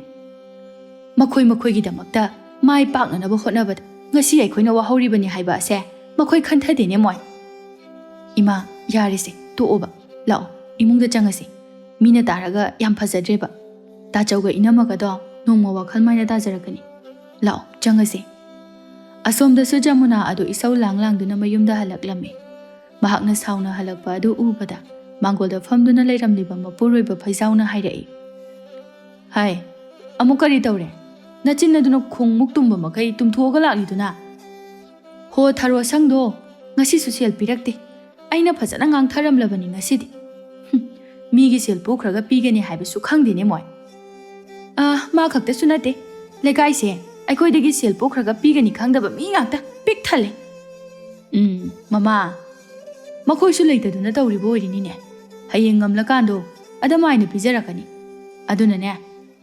ꯃꯈꯣꯏ ꯃꯈꯣꯏꯒꯤꯗꯃꯛꯇ ꯃꯥꯏ ꯄꯥꯛꯅꯅꯕ ꯍꯣꯠꯅꯕꯗ ꯉꯁꯤ ꯑꯩꯈꯣꯏꯅ ꯋꯥꯍꯧꯔꯤꯕꯅꯤ ꯍꯥꯏꯕ ꯑꯁꯦ ꯃꯈꯣꯏ ꯈꯟꯊꯗꯦꯅꯦ ꯃꯣꯏ꯫ ꯏꯃꯥ, ꯌꯥꯔꯦꯁꯦ, ꯇꯣꯛꯑꯣꯕ꯫ ꯂꯥꯛꯑꯣ, ꯏꯃꯨꯡꯗ ꯆꯪꯉꯁꯤ꯫ ꯃꯤꯅ ꯇꯥꯔꯒ ꯌꯥꯝ ꯐꯖꯗ꯭ꯔꯦꯕ꯫ ꯇꯥꯆꯧꯒ ꯏꯅꯝꯃꯒꯗꯣ ꯅꯣꯡꯃ ꯋꯥꯈꯜ ꯃꯥꯏꯅ ꯇꯥꯖꯔꯛꯀꯅꯤ꯫ ꯂꯥꯛꯑꯣ, ꯆꯪꯉꯁꯤ꯫ ꯑꯁꯣꯝꯗꯁꯨ ꯖꯃꯨꯅꯥ ꯑꯗꯨ ꯏꯁꯧ ꯂꯥꯡ ꯂꯥꯡꯗꯨꯅ ꯃꯌꯨꯝꯗ ꯍꯜꯂꯛꯂꯝꯃꯤ꯫ ꯃꯍꯥꯛꯅ ꯁꯥꯎꯅ ꯍꯜꯂꯛꯄ ꯑꯗꯨ ꯎꯕꯗ ꯃꯥꯡꯒꯣꯜꯗ ꯐꯝꯗꯨꯅ ꯂꯩꯔꯝꯂꯤꯕ ꯃꯄꯨꯔꯣꯏꯕ ꯐꯩꯖꯥꯎꯅ ꯍꯥꯏꯔꯛꯏ, "ꯍꯥꯏ, ꯑꯃꯨꯛ ꯀꯔꯤ ꯇꯧꯔꯦ? ꯅꯆꯤꯟ ꯑꯗꯨꯅ ꯈꯣꯡꯃꯨꯛ ꯇꯨꯝꯕ ꯃꯈꯩ ꯇꯨꯝꯊꯣꯛꯑꯒ ꯂꯥꯛꯂꯤꯗꯨꯅ?" "ꯍꯣ, ꯊꯔꯣ ꯑꯁꯪꯗꯣ ꯉꯁꯤꯁꯨ ꯁꯦꯜ ꯄꯤꯔꯛꯇꯦ꯫ ꯑꯩꯅ ꯐꯖꯅ ꯉꯥꯡꯊꯔꯝꯂꯕꯅꯤ ꯉꯁꯤꯗꯤ꯫ ꯍꯨꯝ, ꯃꯤꯒꯤ ꯁꯦꯜ ꯄꯨꯈ꯭ꯔꯒ ꯄꯤꯒꯅꯤ ꯍꯥꯏꯕꯁꯨ ꯈꯪꯗꯦꯅꯦ ꯃꯣꯏ꯫ ꯑꯥ, ꯃꯥ ꯈꯛꯇꯁꯨ ꯅꯠꯇꯦ꯫ ꯂꯩꯀꯥꯏꯁꯦ ꯑꯩꯈꯣꯏꯗꯒꯤ ꯁꯦꯜ ꯄꯨꯈ꯭ꯔꯒ ꯄꯤꯒꯅꯤ ꯈꯪꯗꯕ ꯃꯤ ꯉꯥꯛꯇ ꯄꯤꯛ ꯊꯜꯂꯦ꯫ ꯎꯝ, ꯃꯃꯥ, ꯃꯈꯣꯏꯁꯨ ꯂꯩꯇꯗꯨꯅ ꯇꯧꯔꯤꯕ ꯑꯣꯏꯔꯤꯅꯤꯅꯦ꯫ ꯍꯌꯦꯡ ꯉꯝꯂꯀꯥꯟꯗꯣ ꯑꯗꯨꯃꯥꯏꯅ ꯄꯤꯖꯔꯛꯀꯅꯤ꯫ ꯑꯗꯨꯅꯅꯦ,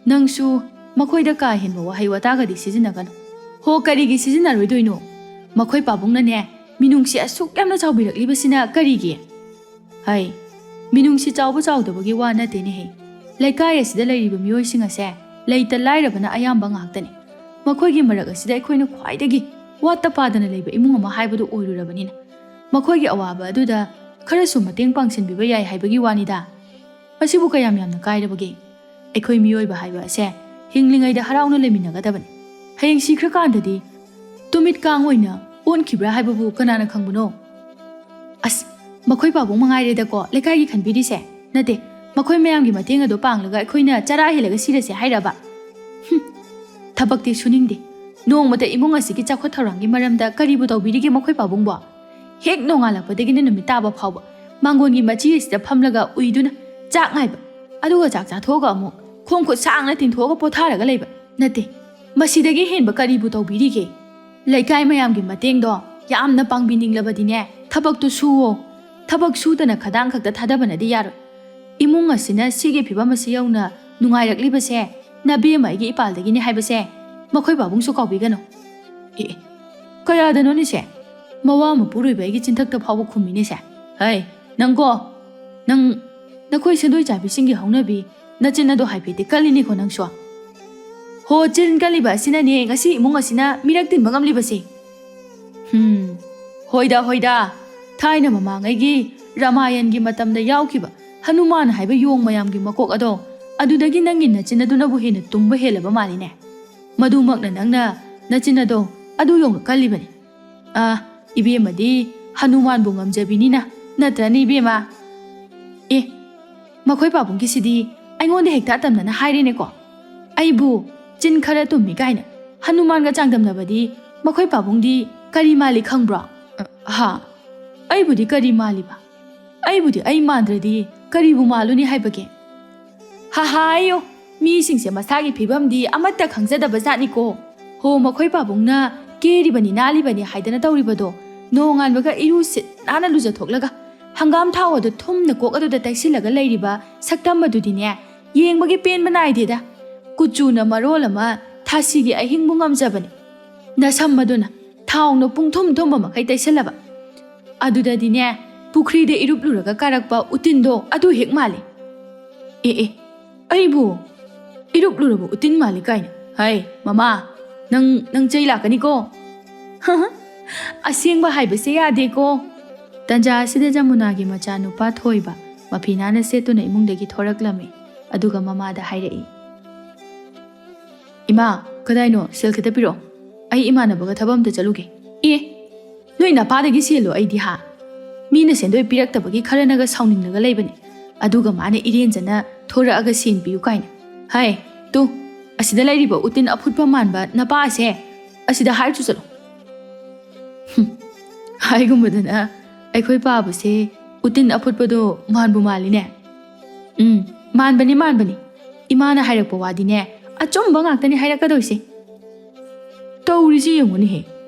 ꯅꯪꯁꯨ ꯃꯈꯣꯏꯗ ꯀꯥ ꯍꯦꯟꯕ ꯋꯥꯍꯩ ꯋꯥꯇꯥꯒꯗꯤ ꯁꯤꯖꯤꯟꯅꯒꯅꯨ꯫ ꯍꯣ, ꯀꯔꯤꯒꯤ ꯁꯤꯖꯤꯟꯅꯔꯣꯏꯗꯣꯏꯅꯣ? ꯃꯈꯣꯏ ꯄꯥꯕꯨꯡꯅꯅꯦ, ꯃꯤꯅꯨꯡꯁꯤ ꯑꯁꯨꯛ ꯌꯥꯝꯅ ꯆꯥꯎꯕꯤꯔꯛꯂꯤꯕꯁꯤꯅ ꯀꯔꯤꯒꯤ? ꯍꯩ, ꯃꯤꯅꯨꯡꯁꯤ ꯆꯥꯎꯕ ꯆꯥꯎꯗꯕꯒꯤ ꯋꯥ ꯅꯠꯇꯦꯅꯦꯍꯦ꯫ ꯂꯩꯀꯥꯏ ꯑꯁꯤꯗ ꯂꯩꯔꯤꯕ ꯃꯤꯑꯣꯏꯁꯤꯡ ꯑꯁꯦ ꯂꯩꯇ ꯂꯥꯏꯔꯕꯅ ꯑꯌꯥꯝꯕ ꯉꯥꯛꯇꯅꯤ꯫ ꯃꯈꯣꯏꯒꯤ ꯃꯔꯛ ꯑꯁꯤꯗ ꯑꯩꯈꯣꯏꯅ ꯈ꯭ꯋꯥꯏꯗꯒꯤ ꯋꯥꯠꯇ ꯄꯥꯗꯅ ꯂꯩꯕ ꯏꯃꯨꯡ ꯑꯃ ꯍꯥꯏꯕꯗꯨ ꯑꯣꯏꯔꯨꯔꯕꯅꯤꯅ, ꯃꯈꯣꯏꯒꯤ ꯑꯋꯥꯕ ꯑꯗꯨꯗ ꯈꯔꯁꯨ ꯃꯇꯦꯡ ꯄꯥꯡꯁꯤꯟꯕꯤꯕ ꯌꯥꯏ ꯍꯥꯏꯕꯒꯤ ꯋꯥꯅꯤꯗ꯫ ꯃꯁꯤꯕꯨ ꯀꯌꯥꯝ ꯌꯥꯝꯅ ꯀꯥꯏꯔꯕꯒꯦ? ꯑꯩꯈꯣꯏ ꯃꯤꯑꯣꯏꯕ ꯍꯥꯏꯕ ꯑꯁꯦ ꯍꯤꯡꯂꯤꯉꯩꯗ ꯍꯔꯥꯎꯅ ꯂꯩꯃꯤꯟꯅꯒꯗꯕꯅꯤ꯫ ꯍꯌꯦꯡ ꯁꯤꯈ꯭ꯔꯀꯥꯟꯗꯗꯤ ꯇꯨꯃꯤꯠ ꯀꯥꯡ ꯑꯣꯏꯅ ꯑꯣꯟꯈꯤꯕ꯭ꯔꯥ ꯍꯥꯏꯕꯕꯨ ꯀꯅꯥꯅ ꯈꯪꯕꯅꯣ? ꯑꯁ, ꯃꯈꯣꯏ ꯄꯥꯕꯨꯡ ꯃꯉꯥꯏꯔꯦꯗꯀꯣ ꯂꯩꯀꯥꯏꯒꯤ ꯈꯟꯕꯤꯔꯤꯁꯦ꯫ ꯅꯠꯇꯦ, ꯃꯈꯣꯏ ꯃꯌꯥꯝꯒꯤ ꯃꯇꯦꯡ ꯑꯗꯨ ꯄꯥꯡꯂꯒ ꯑꯩꯈꯣꯏꯅ ꯆꯔꯥ ꯍꯦꯜꯂꯒ ꯁꯤꯔꯁꯦ ꯍꯥꯏꯔꯕ? ꯍꯨꯝ, ꯊꯕꯛꯇꯤ ꯁꯨꯅꯤꯡꯗꯦ꯫ ꯅꯣꯡꯃꯇ ꯏꯃꯨꯡ ꯑꯁꯤꯒꯤ ꯆꯥꯎꯈꯠ ꯊꯧꯔꯥꯡꯒꯤ ꯃꯔꯝꯗ ꯀꯔꯤꯕꯨ ꯇꯧꯕꯤꯔꯤꯒꯦ ꯃꯈꯣꯏ ꯄꯥꯕꯨꯡꯕꯣ? ꯍꯦꯛ ꯅꯣꯡꯉꯥꯜꯂꯛꯄꯗꯒꯤꯅ ꯅꯨꯃꯤꯠ ꯇꯥꯕ ꯐꯥꯎꯕ ꯃꯥꯡꯒꯣꯟꯒꯤ ꯃꯆꯤ ꯑꯁꯤꯗ ꯐꯝꯂꯒ ꯎꯏꯗꯨꯅ ꯆꯥꯛ ꯉꯥꯏꯕ, ꯑꯗꯨꯒ ꯆꯥꯛ ꯆꯥꯊꯣꯛꯑꯒ ꯑꯃꯨꯛ ꯈꯣꯡ ꯈꯨꯠ ꯁꯥꯡꯅ ꯇꯤꯡꯊꯣꯛꯑꯒ ꯄꯣꯊꯥꯔꯒ ꯂꯩꯕ꯫ ꯅꯠꯇꯦ, ꯃꯁꯤꯗꯒꯤ ꯍꯦꯟꯕ ꯀꯔꯤꯕꯨ ꯇꯧꯕꯤꯔꯤꯒꯦ? ꯂꯩꯀꯥꯏ ꯃꯌꯥꯝꯒꯤ ꯃꯇꯦꯡꯗꯣ ꯌꯥꯝꯅ ꯄꯥꯡꯕꯤꯅꯤꯡꯂꯕꯗꯤꯅꯦ, ꯊꯕꯛꯇꯨ ꯁꯨꯋꯣ꯫ ꯊꯕꯛ ꯁꯨꯗꯅ ꯈꯗꯥꯡ ꯈꯛꯇ ꯊꯥꯗꯕꯅꯗꯤ ꯌꯥꯔꯣꯏ꯫ ꯏꯃꯨꯡ ꯑꯁꯤꯅ ꯁꯤꯒꯤ ꯐꯤꯕꯝ ꯑꯁꯤ ꯌꯧꯅ ꯅꯨꯡꯉꯥꯏꯔꯛꯂꯤꯕꯁꯦ ꯅꯕꯦꯝꯃ ꯑꯩꯒꯤ ꯏꯄꯥꯜꯗꯒꯤꯅꯤ ꯍꯥꯏꯕꯁꯦ ꯃꯈꯣꯏ ꯄꯥꯕꯨꯡꯁꯨ ꯀꯥꯎꯕꯤꯒꯅꯨ꯫ ꯑꯦ, ꯀꯌꯥꯗꯅꯣꯅꯦꯁꯦ? ꯃꯋꯥ ꯃꯄꯨꯔꯣꯏꯕ ꯑꯩꯒꯤ ꯆꯤꯟꯊꯛꯇ ꯐꯥꯎꯕ ꯈꯨꯝꯃꯤꯅꯦꯁꯦ꯫ ꯍꯩ, ꯅꯪꯀꯣ, ꯅꯪ, ꯅꯈꯣꯏ ꯁꯦꯟꯗꯣꯏ ꯆꯥꯕꯤꯁꯤꯡꯒꯤ ꯍꯧꯅꯕꯤ, ꯅꯆꯤꯟ ꯑꯗꯣ ꯍꯥꯏꯐꯦꯠꯇꯤ ꯀꯜꯂꯤꯅꯦꯀꯣ ꯅꯪꯁꯨ꯫ ꯍꯣ, ꯆꯤꯟ ꯀꯜꯂꯤꯕ ꯑꯁꯤꯅꯅꯦ ꯉꯁꯤ ꯏꯃꯨꯡ ꯑꯁꯤꯅ ꯃꯤꯔꯛ ꯇꯤꯟꯕ ꯉꯝꯂꯤꯕꯁꯦ꯫ ꯍꯨꯝ, ꯍꯣꯏꯗ, ꯍꯣꯏꯗ, ꯊꯥꯏꯅ ꯃꯃꯥꯡꯉꯩꯒꯤ ꯔꯥꯃꯥꯌꯟꯒꯤ ꯃꯇꯝꯗ ꯌꯥꯎꯈꯤꯕ ꯍꯅꯨꯃꯥꯟ ꯍꯥꯏꯕ ꯌꯣꯡ ꯃꯌꯥꯝꯒꯤ ꯃꯀꯣꯛ ꯑꯗꯣ, ꯑꯗꯨꯗꯒꯤ ꯅꯪꯒꯤ ꯅꯆꯤꯟ ꯑꯗꯨꯅꯕꯨ ꯍꯦꯟꯅ ꯇꯨꯝꯕ ꯍꯦꯜꯂꯕ ꯃꯥꯜꯂꯤꯅꯦ꯫ ꯃꯗꯨꯃꯛꯅ ꯅꯪꯅ ꯅꯆꯤꯟ ꯑꯗꯣ ꯑꯗꯨ ꯌꯧꯅ ꯀꯜꯂꯤꯕꯅꯤ꯫ ꯑ, ꯏꯕꯦꯝꯃꯗꯤ ꯍꯅꯨꯃꯥꯟꯕꯨ ꯉꯝꯖꯕꯤꯅꯤꯅ, ꯅꯠꯇ꯭ꯔꯅꯦ ꯏꯕꯦꯝꯃ? ꯑꯦ, ꯃꯈꯣꯏ ꯄꯥꯕꯨꯡꯒꯤꯁꯤꯗꯤ ꯑꯩꯉꯣꯟꯗ ꯍꯦꯛꯇ ꯑꯇꯝꯅꯅ ꯍꯥꯏꯔꯦꯅꯦꯀꯣ꯫ ꯑꯩꯕꯨ ꯆꯤꯟ ꯈꯔ ꯇꯨꯝꯃꯤ ꯀꯥꯏꯅ ꯍꯅꯨꯃꯥꯟꯒ ꯆꯥꯡꯗꯝꯅꯕꯗꯤ ꯃꯈꯣꯏ ꯄꯥꯕꯨꯡꯗꯤ ꯀꯔꯤ ꯃꯥꯜꯂꯤ ꯈꯪꯕ꯭ꯔꯣ? ꯑ, ꯍꯥ? ꯑꯩꯕꯨꯗꯤ ꯀꯔꯤ ꯃꯥꯜꯂꯤꯕ? ꯑꯩꯕꯨꯗꯤ ꯑꯩ ꯃꯥꯟꯗ꯭ꯔꯗꯤ ꯀꯔꯤꯕꯨ ꯃꯥꯜꯂꯨꯅꯤ ꯍꯥꯏꯕꯒꯦ? ꯍꯥꯍꯥꯏꯌꯣ, ꯃꯤꯁꯤꯡꯁꯦ ꯃꯁꯥꯒꯤ ꯐꯤꯕꯝꯗꯤ ꯑꯃꯠꯇ ꯈꯪꯖꯗꯕ ꯖꯥꯠꯅꯤꯀꯣ꯫ ꯍꯣ, ꯃꯈꯣꯏ ꯄꯥꯕꯨꯡꯅ ꯀꯦꯔꯤꯕꯅꯤ ꯅꯥꯜꯂꯤꯕꯅꯤ ꯍꯥꯏꯗꯅ ꯇꯧꯔꯤꯕꯗꯣ, ꯅꯣꯡꯉꯥꯟꯕꯒ ꯏꯔꯨ ꯁꯤꯠ ꯅꯥꯟꯅ ꯂꯨꯖꯊꯣꯛꯂꯒ ꯍꯪꯒꯥꯝ ꯊꯥꯎ ꯑꯗꯨ ꯊꯨꯝꯅ ꯀꯣꯛ ꯑꯗꯨꯗ ꯇꯩꯁꯤꯜꯂꯒ ꯂꯩꯔꯤꯕ ꯁꯛꯇꯝ ꯑꯗꯨꯗꯤꯅꯦ, ꯌꯦꯡꯕꯒꯤ ꯄꯦꯟꯕ ꯅꯥꯏꯗꯦꯗ꯫ ꯀꯨꯆꯨꯅ ꯃꯔꯣꯜ ꯑꯃ ꯊꯥꯁꯤꯒꯤ ꯑꯍꯤꯡꯕꯨ ꯉꯝꯖꯕꯅꯤ꯫ ꯅꯁꯝ ꯑꯗꯨꯅ ꯊꯥꯎꯅ ꯄꯨꯡꯊꯨꯝ ꯊꯨꯝꯕ ꯃꯈꯩ ꯇꯩꯁꯜꯂꯕ꯫ ꯑꯗꯨꯗꯗꯤꯅꯦ, ꯄꯨꯈ꯭ꯔꯤꯗ ꯏꯔꯨꯞꯂꯨꯔꯒ ꯀꯥꯔꯛꯄ ꯎꯇꯤꯟꯗꯣ ꯑꯗꯨ ꯍꯦꯛ ꯃꯥꯜꯂꯤ꯫ ꯑꯦ ꯑꯦ, ꯑꯩꯕꯨ ꯏꯔꯨꯞꯂꯨꯔꯕ ꯎꯇꯤꯟ ꯃꯥꯜꯂꯤ ꯀꯥꯏꯅ꯫ ꯍꯩ, ꯃꯃꯥ, ꯅꯪ, ꯅꯪ ꯆꯩ ꯂꯥꯛꯀꯅꯤꯀꯣ꯫ ꯑꯁꯦꯡꯕ ꯍꯥꯏꯕꯁꯦ ꯌꯥꯗꯦꯀꯣ꯫ ꯇꯟꯖꯥ ꯑꯁꯤꯗ ꯖꯃꯨꯅꯥꯒꯤ ꯃꯆꯥꯅꯨꯄꯥ ꯊꯣꯏꯕ ꯃꯐꯤ ꯅꯥꯟꯅ ꯁꯦꯠꯇꯨꯅ ꯏꯃꯨꯡꯗꯒꯤ ꯊꯣꯔꯛꯂꯝꯃꯤ꯫ ꯑꯗꯨꯒ ꯃꯃꯥꯗ ꯍꯥꯏꯔꯛꯏ, "ꯏꯃꯥ, ꯀꯗꯥꯏꯅꯣ? ꯁꯦꯜ ꯈꯤꯇ ꯄꯤꯔꯛꯑꯣ꯫ ꯑꯩ ꯏꯃꯥꯟꯅꯕꯒ ꯊꯕꯛ ꯑꯝꯇ ꯆꯠꯂꯨꯒꯦ꯫" "ꯑꯦ, ꯅꯣꯏ ꯅꯄꯥꯗꯒꯤ ꯁꯦꯜꯂꯣ ꯑꯩꯗꯤ ꯍꯥ? ꯃꯤꯅ ꯁꯦꯟꯗꯣꯏ ꯄꯤꯔꯛꯇꯕꯒꯤ ꯈꯔꯅꯒ ꯁꯥꯎꯅꯤꯡꯂꯒ ꯂꯩꯕꯅꯦ꯫ ꯑꯗꯨꯒ ꯃꯥꯅ ꯏꯔꯦꯟꯖꯅ ꯊꯣꯔꯛꯑꯒ ꯁꯦꯟ ꯄꯤꯌꯨ ꯀꯥꯏꯅ꯫ ꯍꯥꯏ, ꯇꯨ, ꯑꯁꯤꯗ ꯂꯩꯔꯤꯕ ꯎꯇꯤꯟ ꯑꯐꯨꯠꯄ ꯃꯥꯟꯕ ꯅꯄꯥ ꯑꯁꯦ ꯑꯁꯤꯗ ꯍꯥꯏꯔꯨꯆꯣ ꯆꯠꯂꯣ꯫" ꯍꯨꯝ, ꯍꯥꯏꯒꯨꯝꯕꯗꯅ ꯑꯩꯈꯣꯏ ꯄꯥꯕꯁꯦ ꯎꯇꯤꯟ ꯑꯐꯨꯠꯄꯗꯣ ꯃꯥꯟꯕꯨ ꯃꯥꯜꯂꯤꯅꯦ꯫ ꯎꯝ, ꯃꯥꯟꯕꯅꯤ, ꯃꯥꯟꯕꯅꯤ꯫ ꯏꯃꯥꯅ ꯍꯥꯏꯔꯛꯄ ꯋꯥꯗꯤꯅꯦ, ꯑꯆꯨꯝꯕ ꯉꯥꯛꯇꯅꯤ ꯍꯥꯏꯔꯛꯀꯗꯣꯏꯁꯦ꯫ ꯇꯧꯔꯤꯁꯤ ꯌꯦꯡꯉꯨꯅꯦꯍꯦ꯫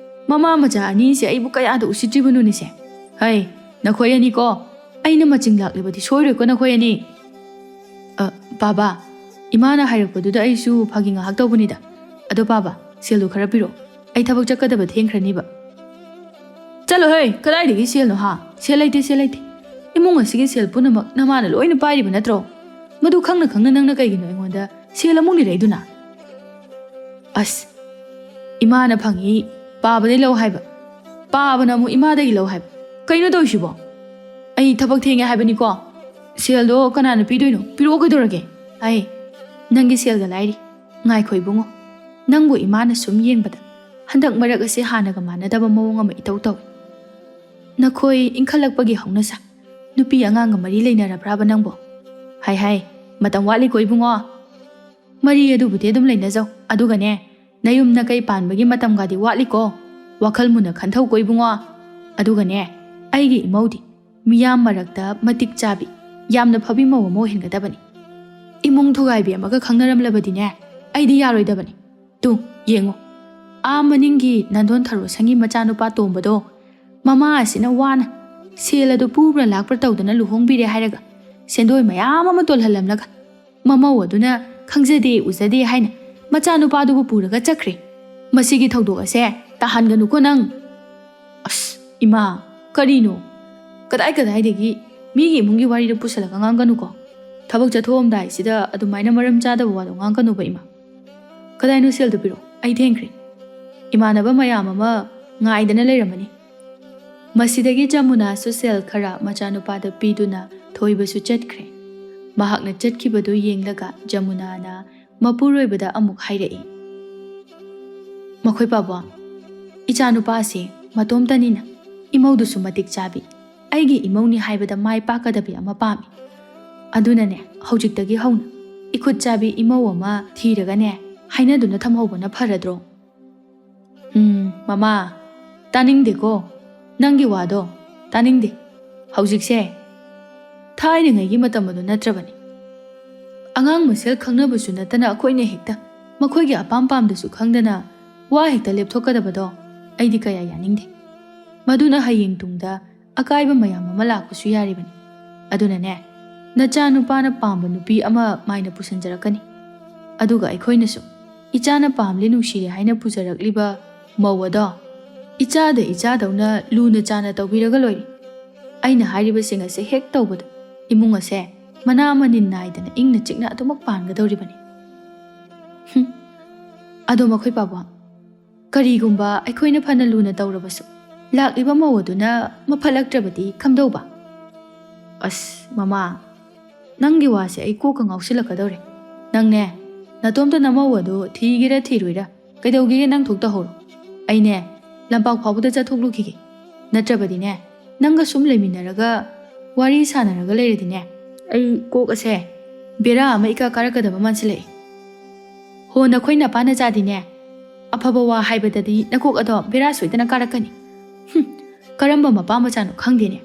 ꯃꯃꯥ ꯃꯆꯥ ꯑꯅꯤꯁꯦ ꯑꯩꯕꯨ ꯀꯌꯥꯗ ꯎꯁꯤꯠꯇ꯭ꯔꯤꯕꯅꯣꯅꯦꯁꯦ꯫ ꯍꯩ, ꯅꯈꯣꯏ ꯑꯅꯤ ꯀꯣ, ꯑꯩꯅ ꯃꯆꯤꯡ ꯂꯥꯛꯂꯕꯗꯤ ꯁꯣꯏꯔꯣꯏꯀꯣ ꯅꯈꯣꯏ ꯑꯅꯤ꯫ ꯑ, ꯕꯥꯕꯥ, ꯏꯃꯥꯅ ꯍꯥꯏꯔꯛꯄꯗꯨꯗ ꯑꯩꯁꯨ ꯐꯥꯒꯤ ꯉꯥꯏꯍꯥꯛ ꯇꯧꯕꯅꯤꯗ꯫ ꯑꯗꯣ ꯕꯥꯕꯥ, ꯁꯦꯜꯗꯨ ꯈꯔ ꯄꯤꯔꯛꯑꯣ꯫ ꯑꯩ ꯊꯕꯛ ꯆꯠꯀꯗꯕ ꯊꯦꯡꯈ꯭ꯔꯅꯤꯕ꯫ ꯆꯠꯂꯣꯍꯦ, ꯀꯗꯥꯏꯗꯒꯤ ꯁꯦꯜꯅꯣ ꯍꯥ? ꯁꯦꯜ ꯂꯩꯇꯦ, ꯁꯦꯜ ꯂꯩꯇꯦ꯫ ꯏꯃꯨꯡ ꯑꯁꯤꯒꯤ ꯁꯦꯜ ꯄꯨꯝꯅꯃꯛ ꯅꯃꯥꯅ ꯂꯣꯏꯅ ꯄꯥꯏꯔꯤꯕ ꯅꯠꯇ꯭ꯔꯣ? ꯃꯗꯨ ꯈꯪꯅ ꯈꯪꯅ ꯅꯪꯅ ꯀꯩꯒꯤꯅꯣ ꯑꯩꯉꯣꯟꯗ ꯁꯦꯜ ꯑꯃꯨꯛ ꯅꯤꯔꯛꯏꯗꯨꯅ? ꯑꯁ, ꯏꯃꯥꯅ ꯐꯪꯉꯤ, ꯄꯥꯕꯗꯩ ꯂꯧ ꯍꯥꯏꯕ, ꯄꯥꯕꯅ ꯑꯃꯨꯛ ꯏꯃꯥꯗꯒꯤ ꯂꯧ ꯍꯥꯏꯕ꯫ ꯀꯩꯅꯣ ꯇꯧꯔꯤꯁꯤꯕꯣ? ꯑꯩ ꯊꯕꯛ ꯊꯦꯡꯉꯦ ꯍꯥꯏꯕꯅꯤꯀꯣ꯫ ꯁꯦꯜꯗꯣ ꯀꯅꯥꯅ ꯄꯤꯗꯣꯏꯅꯣ? ꯄꯤꯔꯛꯑꯣ ꯀꯩꯗꯧꯔꯒꯦ? ꯑꯩ ꯅꯪꯒꯤ ꯁꯦꯜꯒ ꯂꯥꯏꯔꯤ꯫ ꯉꯥꯏꯈꯣ ꯏꯕꯨꯡꯉꯣ, ꯅꯪꯕꯨ ꯏꯃꯥꯅ ꯁꯨꯝ ꯌꯦꯡꯕꯗ ꯍꯟꯗꯛ ꯃꯔꯛ ꯑꯁꯤ ꯍꯥꯟꯅꯒ ꯃꯥꯟꯅꯗꯕ ꯃꯑꯣꯡ ꯑꯃ ꯏꯇꯧ ꯇꯧꯏ꯫ ꯅꯈꯣꯏ ꯏꯟꯈꯠꯂꯛꯄꯒꯤ ꯍꯧꯅꯁꯥ, ꯅꯨꯄꯤ ꯑꯉꯥꯡꯒ ꯃꯔꯤ ꯂꯩꯅꯔꯕ꯭ꯔꯥꯕ ꯅꯪꯕꯣ? ꯍꯥꯏ ꯍꯥꯏ, ꯃꯇꯝ ꯋꯥꯠꯂꯤꯀꯣ ꯏꯕꯨꯡꯉꯣ꯫ ꯃꯔꯤ ꯑꯗꯨꯕꯨꯗꯤ ꯑꯗꯨꯝ ꯂꯩꯅꯖꯧ꯫ ꯑꯗꯨꯒꯅꯦ, ꯅꯌꯨꯝ ꯅꯀꯩ ꯄꯥꯟꯕꯒꯤ ꯃꯇꯝꯒꯗꯤ ꯋꯥꯠꯂꯤꯀꯣ꯫ ꯋꯥꯈꯜ ꯃꯨꯟꯅ ꯈꯟꯊꯧꯀꯣ ꯏꯕꯨꯡꯉꯣ꯫ ꯑꯗꯨꯒꯅꯦ, ꯑꯩꯒꯤ ꯏꯃꯧꯗꯤ ꯃꯤꯌꯥꯝ ꯃꯔꯛꯇ ꯃꯇꯤꯛ ꯆꯥꯕꯤ, ꯌꯥꯝꯅ ꯐꯕꯤ ꯃꯧ ꯑꯃ ꯑꯣꯏꯍꯟꯒꯗꯕꯅꯤ꯫ ꯏꯃꯨꯡ ꯊꯨꯒꯥꯏꯕꯤ ꯑꯃꯒ ꯈꯪꯅꯔꯝꯂꯕꯗꯤꯅꯦ, ꯑꯩꯗꯤ ꯌꯥꯔꯣꯏꯗꯕꯅꯤ꯫ ꯇꯨ, ꯌꯦꯡꯉꯨ, ꯑꯥ ꯃꯅꯤꯡꯒꯤ ꯅꯟꯗꯣꯟ ꯊꯔꯣꯁꯪꯒꯤ ꯃꯆꯥꯅꯨꯄꯥ ꯇꯣꯝꯕꯗꯣ, ꯃꯃꯥ ꯑꯁꯤꯅ ꯋꯥꯅ ꯁꯦꯜ ꯑꯗꯨ ꯄꯨꯕ꯭ꯔꯥ ꯂꯥꯛꯄ꯭ꯔꯥ ꯇꯧꯗꯅ ꯂꯨꯍꯣꯡꯕꯤꯔꯦ ꯍꯥꯏꯔꯒ, ꯁꯦꯟꯗꯣꯏ ꯃꯌꯥꯝ ꯑꯃ ꯇꯣꯜꯍꯜꯂꯝꯂꯒ, ꯃꯃꯧ ꯑꯗꯨꯅ ꯈꯪꯖꯗꯦ ꯎꯖꯗꯦ ꯍꯥꯏꯅ ꯃꯆꯥꯅꯨꯄꯥꯗꯨꯕꯨ ꯄꯨꯔꯒ ꯆꯠꯈ꯭ꯔꯦ꯫ ꯃꯁꯤꯒꯤ ꯊꯧꯗꯣꯛ ꯑꯁꯦ ꯇꯥꯍꯟꯒꯅꯨꯀꯣ ꯅꯪ꯫ ꯑꯁ, ꯏꯃꯥ, ꯀꯔꯤꯅꯣ? ꯀꯗꯥꯏ ꯀꯗꯥꯏꯗꯒꯤ ꯃꯤꯒꯤ ꯏꯃꯨꯡꯒꯤ ꯋꯥꯔꯤꯗ ꯄꯨꯁꯜꯂꯒ ꯉꯥꯡꯒꯅꯨꯀꯣ꯫ ꯊꯕꯛ ꯆꯠꯊꯣꯛꯑꯝꯗꯥꯏꯁꯤꯗ ꯑꯗꯨꯃꯥꯏꯅ ꯃꯔꯝ ꯆꯥꯗꯕ ꯋꯥꯗꯣ ꯉꯥꯡꯒꯅꯨꯕ, ꯏꯃꯥ꯫ ꯀꯗꯥꯏꯅꯣ ꯁꯦꯜꯗꯨ ꯄꯤꯔꯛꯑꯣ, ꯑꯩ ꯊꯦꯡꯈ꯭ꯔꯦ꯫ ꯏꯃꯥꯟꯅꯕ ꯃꯌꯥꯝ ꯑꯃ ꯉꯥꯏꯗꯅ ꯂꯩꯔꯝꯃꯅꯤ꯫ ꯃꯁꯤꯗꯒꯤ ꯖꯃꯨꯅꯥꯁꯨ ꯁꯦꯜ ꯈꯔ ꯃꯆꯥꯅꯨꯄꯥꯗ ꯄꯤꯗꯨꯅ ꯊꯣꯏꯕꯁꯨ ꯆꯠꯈ꯭ꯔꯦ꯫ ꯃꯍꯥꯛꯅ ꯆꯠꯈꯤꯕꯗꯨ ꯌꯦꯡꯂꯒ ꯖꯃꯨꯅꯥꯅ ꯃꯄꯨꯔꯣꯏꯕꯗ ꯑꯃꯨꯛ ꯍꯥꯏꯔꯛꯏ, "ꯃꯈꯣꯏ ꯄꯥꯕꯨꯡ, ꯏꯆꯥꯅꯨꯄꯥ ꯑꯁꯤ ꯃꯇꯣꯝꯇꯅꯤꯅ ꯏꯃꯧꯗꯨꯁꯨ ꯃꯇꯤꯛ ꯆꯥꯕꯤ, ꯑꯩꯒꯤ ꯏꯃꯧꯅꯤ ꯍꯥꯏꯕꯗ ꯃꯥꯏ ꯄꯥꯛꯀꯗꯕꯤ ꯑꯃ ꯄꯥꯝꯃꯤ꯫ ꯑꯗꯨꯅꯅꯦ, ꯍꯧꯖꯤꯛꯇꯒꯤ ꯍꯧꯅ ꯏꯈꯨꯠ ꯆꯥꯕꯤ ꯏꯃꯧ ꯑꯃ ꯊꯤꯔꯒꯅꯦ, ꯍꯥꯏꯅꯗꯨꯅ ꯊꯝꯍꯧꯕꯅ ꯐꯔꯗ꯭ꯔꯣ?" "ꯎꯝ, ꯃꯃꯥ, ꯇꯥꯅꯤꯡꯗꯦꯀꯣ꯫ ꯅꯪꯒꯤ ꯋꯥꯗꯣ ꯇꯥꯅꯤꯡꯗꯦ꯫ ꯍꯧꯖꯤꯛꯁꯦ ꯊꯥꯏꯅꯉꯩꯒꯤ ꯃꯇꯝ ꯑꯗꯨ ꯅꯠꯇ꯭ꯔꯕꯅꯤ꯫ ꯑꯉꯥꯡ ꯃꯁꯦꯜ ꯈꯪꯅꯕꯁꯨ ꯅꯠꯇꯅ ꯑꯩꯈꯣꯏꯅ ꯍꯦꯛꯇ ꯃꯈꯣꯏꯒꯤ ꯑꯄꯥꯝ ꯄꯥꯝꯗꯁꯨ ꯈꯪꯗꯅ ꯋꯥ ꯍꯦꯛꯇ ꯂꯦꯞꯊꯣꯛꯀꯗꯕꯗꯣ ꯑꯩꯗꯤ ꯀꯌꯥ ꯌꯥꯅꯤꯡꯗꯦ꯫ ꯃꯗꯨꯅ ꯍꯌꯦꯡ ꯇꯨꯡꯗ ꯑꯀꯥꯏꯕ ꯃꯌꯥꯝ ꯑꯃ ꯂꯥꯛꯄꯁꯨ ꯌꯥꯔꯤꯕꯅꯤ꯫ ꯑꯗꯨꯅꯅꯦ, ꯅꯆꯥ ꯅꯨꯄꯥꯅ ꯄꯥꯝꯕ ꯅꯨꯄꯤ ꯑꯃ ꯃꯥꯏꯅ ꯄꯨꯁꯤꯟꯖꯔꯛꯀꯅꯤ꯫ ꯑꯗꯨꯒ ꯑꯩꯈꯣꯏꯅꯁꯨ ꯏꯆꯥꯅ ꯄꯥꯝꯂꯦ ꯅꯨꯡꯁꯤꯔꯦ ꯍꯥꯏꯅ ꯄꯨꯖꯔꯛꯂꯤꯕ ꯃꯧ ꯑꯗꯣ ꯏꯆꯥꯗ ꯏꯆꯥꯗꯧꯅ ꯂꯨꯅ ꯆꯥꯅ ꯇꯧꯕꯤꯔꯒ ꯂꯣꯏꯔꯦ꯫ ꯑꯩꯅ ꯍꯥꯏꯔꯤꯕꯁꯤꯡ ꯑꯁꯦ ꯍꯦꯛ ꯇꯧꯕꯗ ꯏꯃꯨꯡ ꯑꯁꯦ ꯃꯅꯥ ꯃꯅꯤꯟ ꯅꯥꯏꯗꯅ ꯏꯪꯅ ꯆꯤꯛꯅ ꯑꯗꯨꯃꯛ ꯄꯥꯟꯒꯗꯧꯔꯤꯕꯅꯤ꯫ ꯍꯨꯝ꯫ ꯑꯗꯣ ꯃꯈꯣꯏ ꯄꯥꯕꯨꯡ, ꯀꯔꯤꯒꯨꯝꯕ ꯑꯩꯈꯣꯏꯅ ꯐꯅ ꯂꯨꯅ ꯇꯧꯔꯕꯁꯨ ꯂꯥꯛꯂꯤꯕ ꯃꯧ ꯑꯗꯨꯅ ꯃꯐꯠꯂꯛꯇ꯭ꯔꯕꯗꯤ ꯀꯝꯗꯧꯕ? ꯑꯁ ꯃꯃꯥ, ꯅꯪꯒꯤ ꯋꯥꯁꯦ ꯑꯩ ꯀꯣꯛꯀ ꯉꯥꯎꯁꯤꯜꯂꯛꯀꯗꯧꯔꯦ꯫ ꯅꯪꯅꯦ, ꯅꯇꯣꯝꯇ ꯅꯃꯧ ꯑꯗꯨ ꯊꯤꯒꯦꯔꯥ ꯊꯤꯔꯣꯏꯔꯥ, ꯀꯩꯗꯧꯒꯦꯒꯦ ꯅꯪ ꯊꯣꯛ ꯇꯧꯍꯧꯔꯣ꯫ ꯑꯩꯅꯦ, ꯂꯝꯄꯥꯛ ꯐꯥꯎꯕꯗ ꯆꯠꯊꯣꯛꯂꯨꯈꯤꯒꯦ꯫ ꯅꯠꯇ꯭ꯔꯕꯗꯤꯅꯦ, ꯅꯪꯒ ꯁꯨꯝ ꯂꯩꯃꯤꯟꯅꯔꯒ ꯋꯥꯔꯤ ꯁꯥꯟꯅꯔꯒ ꯂꯩꯔꯗꯤꯅꯦ, ꯑꯩ ꯀꯣꯛ ꯑꯁꯦ ꯕꯦꯔꯥ ꯑꯃ ꯏꯀꯥ ꯀꯥꯔꯛꯀꯗꯕ ꯃꯥꯟꯁꯤꯜꯂꯛꯑꯦ꯫ ꯍꯣ, ꯅꯈꯣꯏ ꯅꯄꯥ ꯅꯆꯥꯗꯤꯅꯦ, ꯑꯐꯕ ꯋꯥ ꯍꯥꯏꯕꯗꯗꯤ ꯅꯀꯣꯛ ꯑꯗꯣ ꯕꯦꯔꯥ ꯁꯣꯏꯗꯅ ꯀꯥꯔꯛꯀꯅꯤ꯫ ꯍꯨꯝ, ꯀꯔꯝꯕ ꯃꯄꯥ ꯃꯆꯥꯅꯣ ꯈꯪꯗꯦꯅꯦ꯫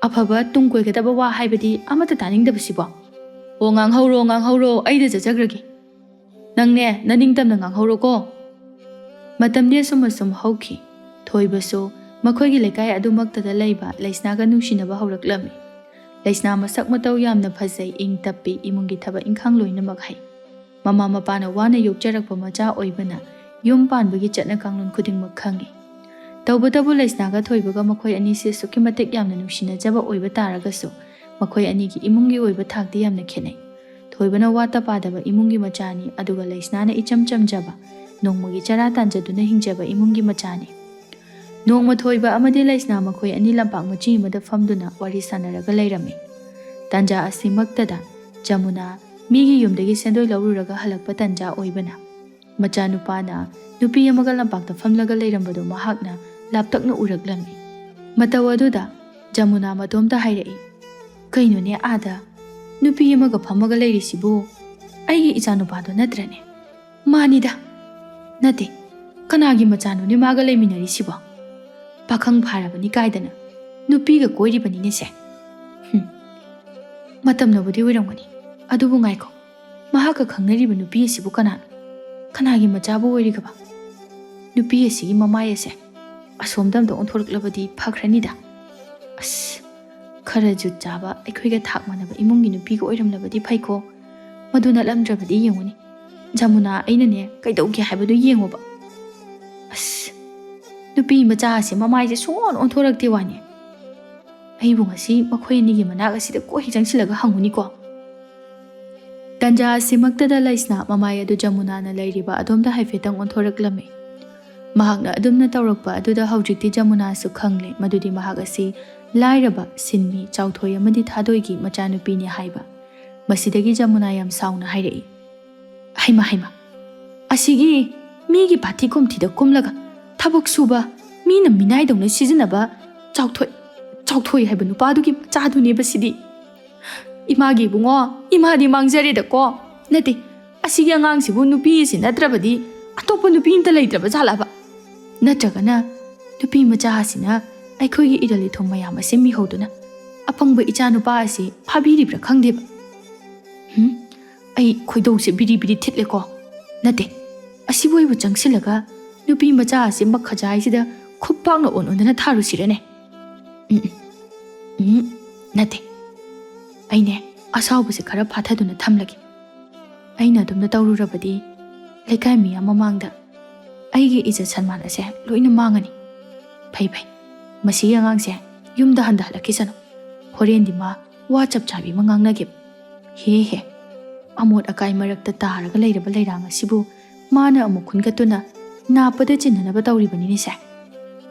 ꯑꯐꯕ ꯇꯨꯡ ꯀꯣꯏꯒꯗꯕ ꯋꯥ ꯍꯥꯏꯕꯗꯤ ꯑꯃꯠꯇ ꯇꯥꯅꯤꯡꯗꯕꯁꯤꯕꯣ? ꯑꯣ, ꯉꯥꯡꯍꯧꯔꯣ, ꯉꯥꯡꯍꯧꯔꯣ, ꯑꯩꯗ ꯆꯠꯆꯈ꯭ꯔꯒꯦ꯫ ꯅꯪꯅꯦ, ꯅꯅꯤꯡꯇꯝꯅ ꯉꯥꯡꯍꯧꯔꯣꯀꯣ꯫ ꯃꯇꯝꯗꯤ ꯑꯁꯨꯝ ꯑꯁꯨꯝ ꯍꯧꯈꯤ꯫ ꯊꯣꯏꯕꯁꯨ ꯃꯈꯣꯏꯒꯤ ꯂꯩꯀꯥꯏ ꯑꯗꯨꯃꯛꯇꯗ ꯂꯩꯕ ꯂꯩꯁꯅꯥꯒ ꯅꯨꯡꯁꯤꯅꯕ ꯍꯧꯔꯛꯂꯝꯃꯤ꯫ ꯂꯩꯁꯅꯥ ꯃꯁꯛ ꯃꯇꯧ ꯌꯥꯝꯅ ꯐꯖꯩ, ꯏꯪ ꯇꯞꯄꯤ, ꯏꯃꯨꯡꯒꯤ ꯊꯕꯛ ꯏꯪꯈꯥꯡ ꯂꯣꯏꯅꯃꯛ ꯍꯩ꯫ ꯃꯃꯥ ꯃꯄꯥꯅ ꯋꯥꯅ ꯌꯣꯛꯆꯔꯛꯄ ꯃꯆꯥ ꯑꯣꯏꯕꯅ ꯌꯨꯝ ꯄꯥꯟꯕꯒꯤ ꯆꯠꯅ ꯀꯥꯡꯂꯣꯟ ꯈꯨꯗꯤꯡꯃꯛ ꯈꯪꯏ꯫ ꯇꯧꯕꯇꯕꯨ ꯂꯩꯁꯅꯥꯒ ꯊꯣꯏꯕꯒ ꯃꯈꯣꯏ ꯑꯅꯤꯁꯤ ꯑꯁꯨꯛꯀꯤ ꯃꯇꯤꯛ ꯌꯥꯝꯅ ꯅꯨꯡꯁꯤꯅꯖꯕ ꯑꯣꯏꯕ ꯇꯥꯔꯒꯁꯨ, ꯃꯈꯣꯏ ꯑꯅꯤꯒꯤ ꯏꯃꯨꯡꯒꯤ ꯑꯣꯏꯕ ꯊꯥꯛꯇꯤ ꯌꯥꯝꯅ ꯈꯦꯠꯅꯩ꯫ ꯊꯣꯏꯕꯅ ꯋꯥꯠꯇ ꯄꯥꯗꯕ ꯏꯃꯨꯡꯒꯤ ꯃꯆꯥꯅꯤ, ꯑꯗꯨꯒ ꯂꯩꯁꯅꯥꯅ ꯏꯆꯝ ꯆꯝꯖꯕ, ꯅꯣꯡꯃꯒꯤ ꯆꯔꯥ ꯇꯥꯟꯖꯗꯨꯅ ꯍꯤꯡꯖꯕ ꯏꯃꯨꯡꯒꯤ ꯃꯆꯥꯅꯤ꯫ ꯅꯣꯡꯃ ꯊꯣꯏꯕ ꯑꯃꯗꯤ ꯂꯩꯁꯅꯥ ꯃꯈꯣꯏ ꯑꯅꯤ ꯂꯝꯄꯥꯛ ꯃꯆꯤ ꯑꯃꯗ ꯐꯝꯗꯨꯅ ꯋꯥꯔꯤ ꯁꯥꯟꯅꯔꯒ ꯂꯩꯔꯝꯃꯤ꯫ ꯇꯥꯟꯖꯥ ꯑꯁꯤꯃꯛꯇꯗ ꯖꯃꯨꯅꯥ ꯃꯤꯒꯤ ꯌꯨꯝꯗꯒꯤ ꯁꯦꯟꯗꯣꯏ ꯂꯧꯔꯨꯔꯒ ꯍꯜꯂꯛꯄ ꯇꯥꯟꯖꯥ ꯑꯣꯏꯕꯅ, ꯃꯆꯥꯅꯨꯄꯥꯅ ꯅꯨꯄꯤ ꯑꯃꯒ ꯂꯝꯄꯥꯛꯇ ꯐꯝꯂꯒ ꯂꯩꯔꯝꯕꯗꯨ ꯃꯍꯥꯛꯅ ꯂꯥꯞꯇꯛꯅ ꯎꯔꯛꯂꯝꯃꯤ꯫ ꯃꯇꯧ ꯑꯗꯨꯗ ꯖꯃꯨꯅꯥ ꯃꯇꯣꯝꯇ ꯍꯥꯏꯔꯛꯏ, "ꯀꯩꯅꯣꯅꯦ, ꯑꯥꯗ ꯅꯨꯄꯤ ꯑꯃꯒ ꯐꯝꯃꯒ ꯂꯩꯔꯤꯁꯤꯕꯨ ꯑꯩꯒꯤ ꯏꯆꯥꯅꯨꯄꯥꯗꯣ ꯅꯠꯇ꯭ꯔꯅꯦ?" "ꯃꯥꯅꯤꯗ꯫ ꯅꯠꯇꯦ, ꯀꯅꯥꯒꯤ ꯃꯆꯥꯅꯣꯅꯦ ꯃꯥꯒ ꯂꯩꯃꯤꯟꯅꯔꯤꯁꯤꯕꯣ? ꯄꯥꯈꯪ ꯐꯥꯔꯕꯅꯤ ꯀꯥꯏꯗꯅ ꯅꯨꯄꯤꯒ ꯀꯣꯏꯔꯤꯕꯅꯤꯅꯦ ꯁꯦ꯫ ꯍꯨꯝ, ꯃꯇꯝꯅꯕꯨꯗꯤ ꯑꯣꯏꯔꯝꯒꯅꯤ꯫ ꯑꯗꯨꯕꯨ ꯉꯥꯏꯈꯣ, ꯃꯍꯥꯛꯀ ꯈꯪꯅꯔꯤꯕ ꯅꯨꯄꯤ ꯑꯁꯤꯕꯨ ꯀꯅꯥꯅꯣ? ꯀꯅꯥꯒꯤ ꯃꯆꯥꯕꯨ ꯑꯣꯏꯔꯤꯒꯕ? ꯅꯨꯄꯤ ꯑꯁꯤꯒꯤ ꯃꯃꯥꯏ ꯑꯁꯦ ꯑꯁꯣꯝꯗ ꯑꯝꯇ ꯑꯣꯟꯊꯣꯔꯛꯂꯕꯗꯤ ꯐꯈ꯭ꯔꯅꯤꯗ꯫ ꯑꯁ, ꯈꯔ ꯖꯨꯠ ꯆꯥꯕ ꯑꯩꯈꯣꯏꯒ ꯊꯥꯛ ꯃꯥꯟꯅꯕ ꯏꯃꯨꯡꯒꯤ ꯅꯨꯄꯤꯒ ꯑꯣꯏꯔꯝꯂꯕꯗꯤ ꯐꯩꯀꯣ꯫ ꯃꯗꯨ ꯅꯠꯂꯝꯗ꯭ꯔꯕꯗꯤ ꯌꯦꯡꯉꯨꯅꯦ꯫ ꯖꯃꯨꯅꯥ, ꯑꯩꯅꯅꯦ ꯀꯩꯗꯧꯒꯦ ꯍꯥꯏꯕꯗꯨ ꯌꯦꯡꯉꯣꯕ꯫ ꯑꯁ, ꯅꯨꯄꯤ ꯃꯆꯥ ꯑꯁꯦ ꯃꯃꯥꯏꯁꯦ ꯁꯨꯡꯑꯣꯟ ꯑꯣꯟꯊꯣꯔꯛꯇꯦ ꯋꯥꯅꯦ꯫ ꯑꯩꯕꯨ ꯉꯁꯤ ꯃꯈꯣꯏ ꯑꯅꯤꯒꯤ ꯃꯅꯥꯛ ꯑꯁꯤꯗ ꯀꯣꯛ ꯍꯦꯛ ꯆꯪꯁꯤꯜꯂꯒ ꯍꯪꯉꯨꯅꯤꯀꯣ꯫ ꯇꯟꯖꯥ ꯑꯁꯤꯃꯛꯇꯗ ꯂꯩꯁꯅꯥ ꯃꯃꯥꯏ ꯑꯗꯨ ꯖꯃꯨꯅꯥꯅ ꯂꯩꯔꯤꯕ ꯑꯗꯣꯝꯗ ꯍꯥꯏꯐꯦꯠꯇꯪ ꯑꯣꯟꯊꯣꯔꯛꯂꯝꯃꯤ꯫ ꯃꯍꯥꯛꯅ ꯑꯗꯨꯝꯅ ꯇꯧꯔꯛꯄ ꯑꯗꯨꯗ ꯍꯧꯖꯤꯛꯇꯤ ꯖꯃꯨꯅꯥꯁꯨ ꯈꯪꯂꯦ ꯃꯗꯨꯗꯤ ꯃꯍꯥꯛ ꯑꯁꯤ ꯂꯥꯏꯔꯕ, ꯁꯤꯟꯃꯤ, ꯆꯥꯎꯊꯣꯏ ꯑꯃꯗꯤ ꯊꯥꯗꯣꯏꯒꯤ ꯃꯆꯥꯅꯨꯄꯤꯅꯤ ꯍꯥꯏꯕ꯫ ꯃꯁꯤꯗꯒꯤ ꯖꯃꯨꯅꯥ ꯌꯥꯝ ꯁꯥꯎꯅ ꯍꯥꯏꯔꯛꯏ, "ꯍꯩꯃ, ꯍꯩꯃ, ꯑꯁꯤꯒꯤ ꯃꯤꯒꯤ ꯄꯥꯊꯤ ꯀꯣꯝꯊꯤꯗ ꯀꯨꯝꯂꯒ ꯊꯕꯛ ꯁꯨꯕ, ꯃꯤꯅ ꯃꯤꯅꯥꯏꯗꯧꯅ ꯁꯤꯖꯤꯟꯅꯕ ꯆꯥꯎꯊꯣꯏ, ꯆꯥꯎꯊꯣꯏ ꯍꯥꯏꯕ ꯅꯨꯄꯥꯗꯨꯒꯤ ꯃꯆꯥꯗꯨꯅꯦꯕ ꯁꯤꯗꯤ꯫ ꯏꯃꯥꯒꯤ ꯏꯕꯨꯡꯉꯣ, ꯏꯃꯥꯗꯤ ꯃꯥꯡꯖꯔꯦꯗꯀꯣ꯫ ꯅꯠꯇꯦ, ꯑꯁꯤꯒꯤ ꯑꯉꯥꯡꯁꯤꯕꯨ ꯅꯨꯄꯤ ꯑꯁꯤ ꯅꯠꯇ꯭ꯔꯕꯗꯤ ꯑꯇꯣꯞꯄ ꯅꯨꯄꯤ ꯑꯝꯇ ꯂꯩꯇ꯭ꯔꯕ ꯖꯥꯠꯂꯕ? ꯅꯠꯇ꯭ꯔꯒꯅ ꯅꯨꯄꯤ ꯃꯆꯥ ꯑꯁꯤꯅ ꯑꯩꯈꯣꯏꯒꯤ ꯏꯔꯜ ꯏꯊꯨꯝ ꯃꯌꯥꯝ ꯑꯁꯤ ꯃꯤꯍꯧꯗꯨꯅ ꯑꯄꯪꯕ ꯏꯆꯥ ꯅꯨꯄꯥ ꯑꯁꯤ ꯐꯥꯕꯤꯔꯤꯕ꯭ꯔꯥ ꯈꯪꯗꯦꯕ?" ꯍꯨꯝ? ꯑꯩ ꯈꯣꯏꯗꯧꯁꯦ ꯕꯤꯔꯤ ꯕꯤꯔꯤ ꯊꯤꯠꯂꯦꯀꯣ꯫ ꯅꯠꯇꯦ, ꯑꯁꯤꯕꯨ ꯑꯩꯕꯨ ꯆꯪꯁꯤꯜꯂꯒ ꯅꯨꯄꯤ ꯃꯆꯥ ꯑꯁꯤ ꯃꯈꯖꯥꯏꯁꯤꯗ ꯈꯨꯞ ꯄꯥꯛꯅ ꯑꯣꯟ ꯑꯣꯟꯗꯅ ꯊꯥꯔꯨꯁꯤꯔꯅꯦ? ꯎꯝ, ꯎꯝ꯫ ꯎꯝ, ꯅꯠꯇꯦ꯫ ꯑꯩꯅꯦ, ꯑꯁꯥꯎꯕꯁꯦ ꯈꯔ ꯐꯥꯊꯗꯨꯅ ꯊꯝꯂꯒꯦ꯫ ꯑꯩꯅ ꯑꯗꯨꯝꯅ ꯇꯧꯔꯨꯔꯕꯗꯤ ꯂꯩꯀꯥꯏ ꯃꯤꯌꯥꯝ ꯃꯃꯥꯡꯗ ꯑꯩꯒꯤ ꯏꯖꯠ ꯁꯟꯃꯥꯟ ꯑꯁꯦ ꯂꯣꯏꯅ ꯃꯥꯡꯉꯅꯤ꯫ ꯐꯩ, ꯐꯩ꯫ ꯃꯁꯤꯒꯤ ꯑꯉꯥꯡꯁꯦ ꯌꯨꯝꯗ ꯍꯟꯊꯍꯜꯂꯛꯈꯤꯁꯅꯨ꯫ ꯍꯣꯔꯦꯟꯗꯤ ꯃꯥ ꯋꯥ ꯆꯞ ꯆꯥꯕꯤ ꯑꯃ ꯉꯥꯡꯅꯒꯦ꯫ ꯍꯦ, ꯍꯦ꯫ ꯑꯃꯣꯠ ꯑꯀꯥꯏ ꯃꯔꯛꯇ ꯇꯥꯔꯒ ꯂꯩꯔꯕ ꯂꯩꯔꯥꯡ ꯑꯁꯤꯕꯨ ꯃꯥꯅ ꯑꯃꯨꯛ ꯈꯨꯟꯒꯠꯇꯨꯅ ꯅꯥꯞꯄꯗ ꯆꯤꯟꯅꯅꯕ ꯇꯧꯔꯤꯕꯅꯤꯅꯦꯁꯦ꯫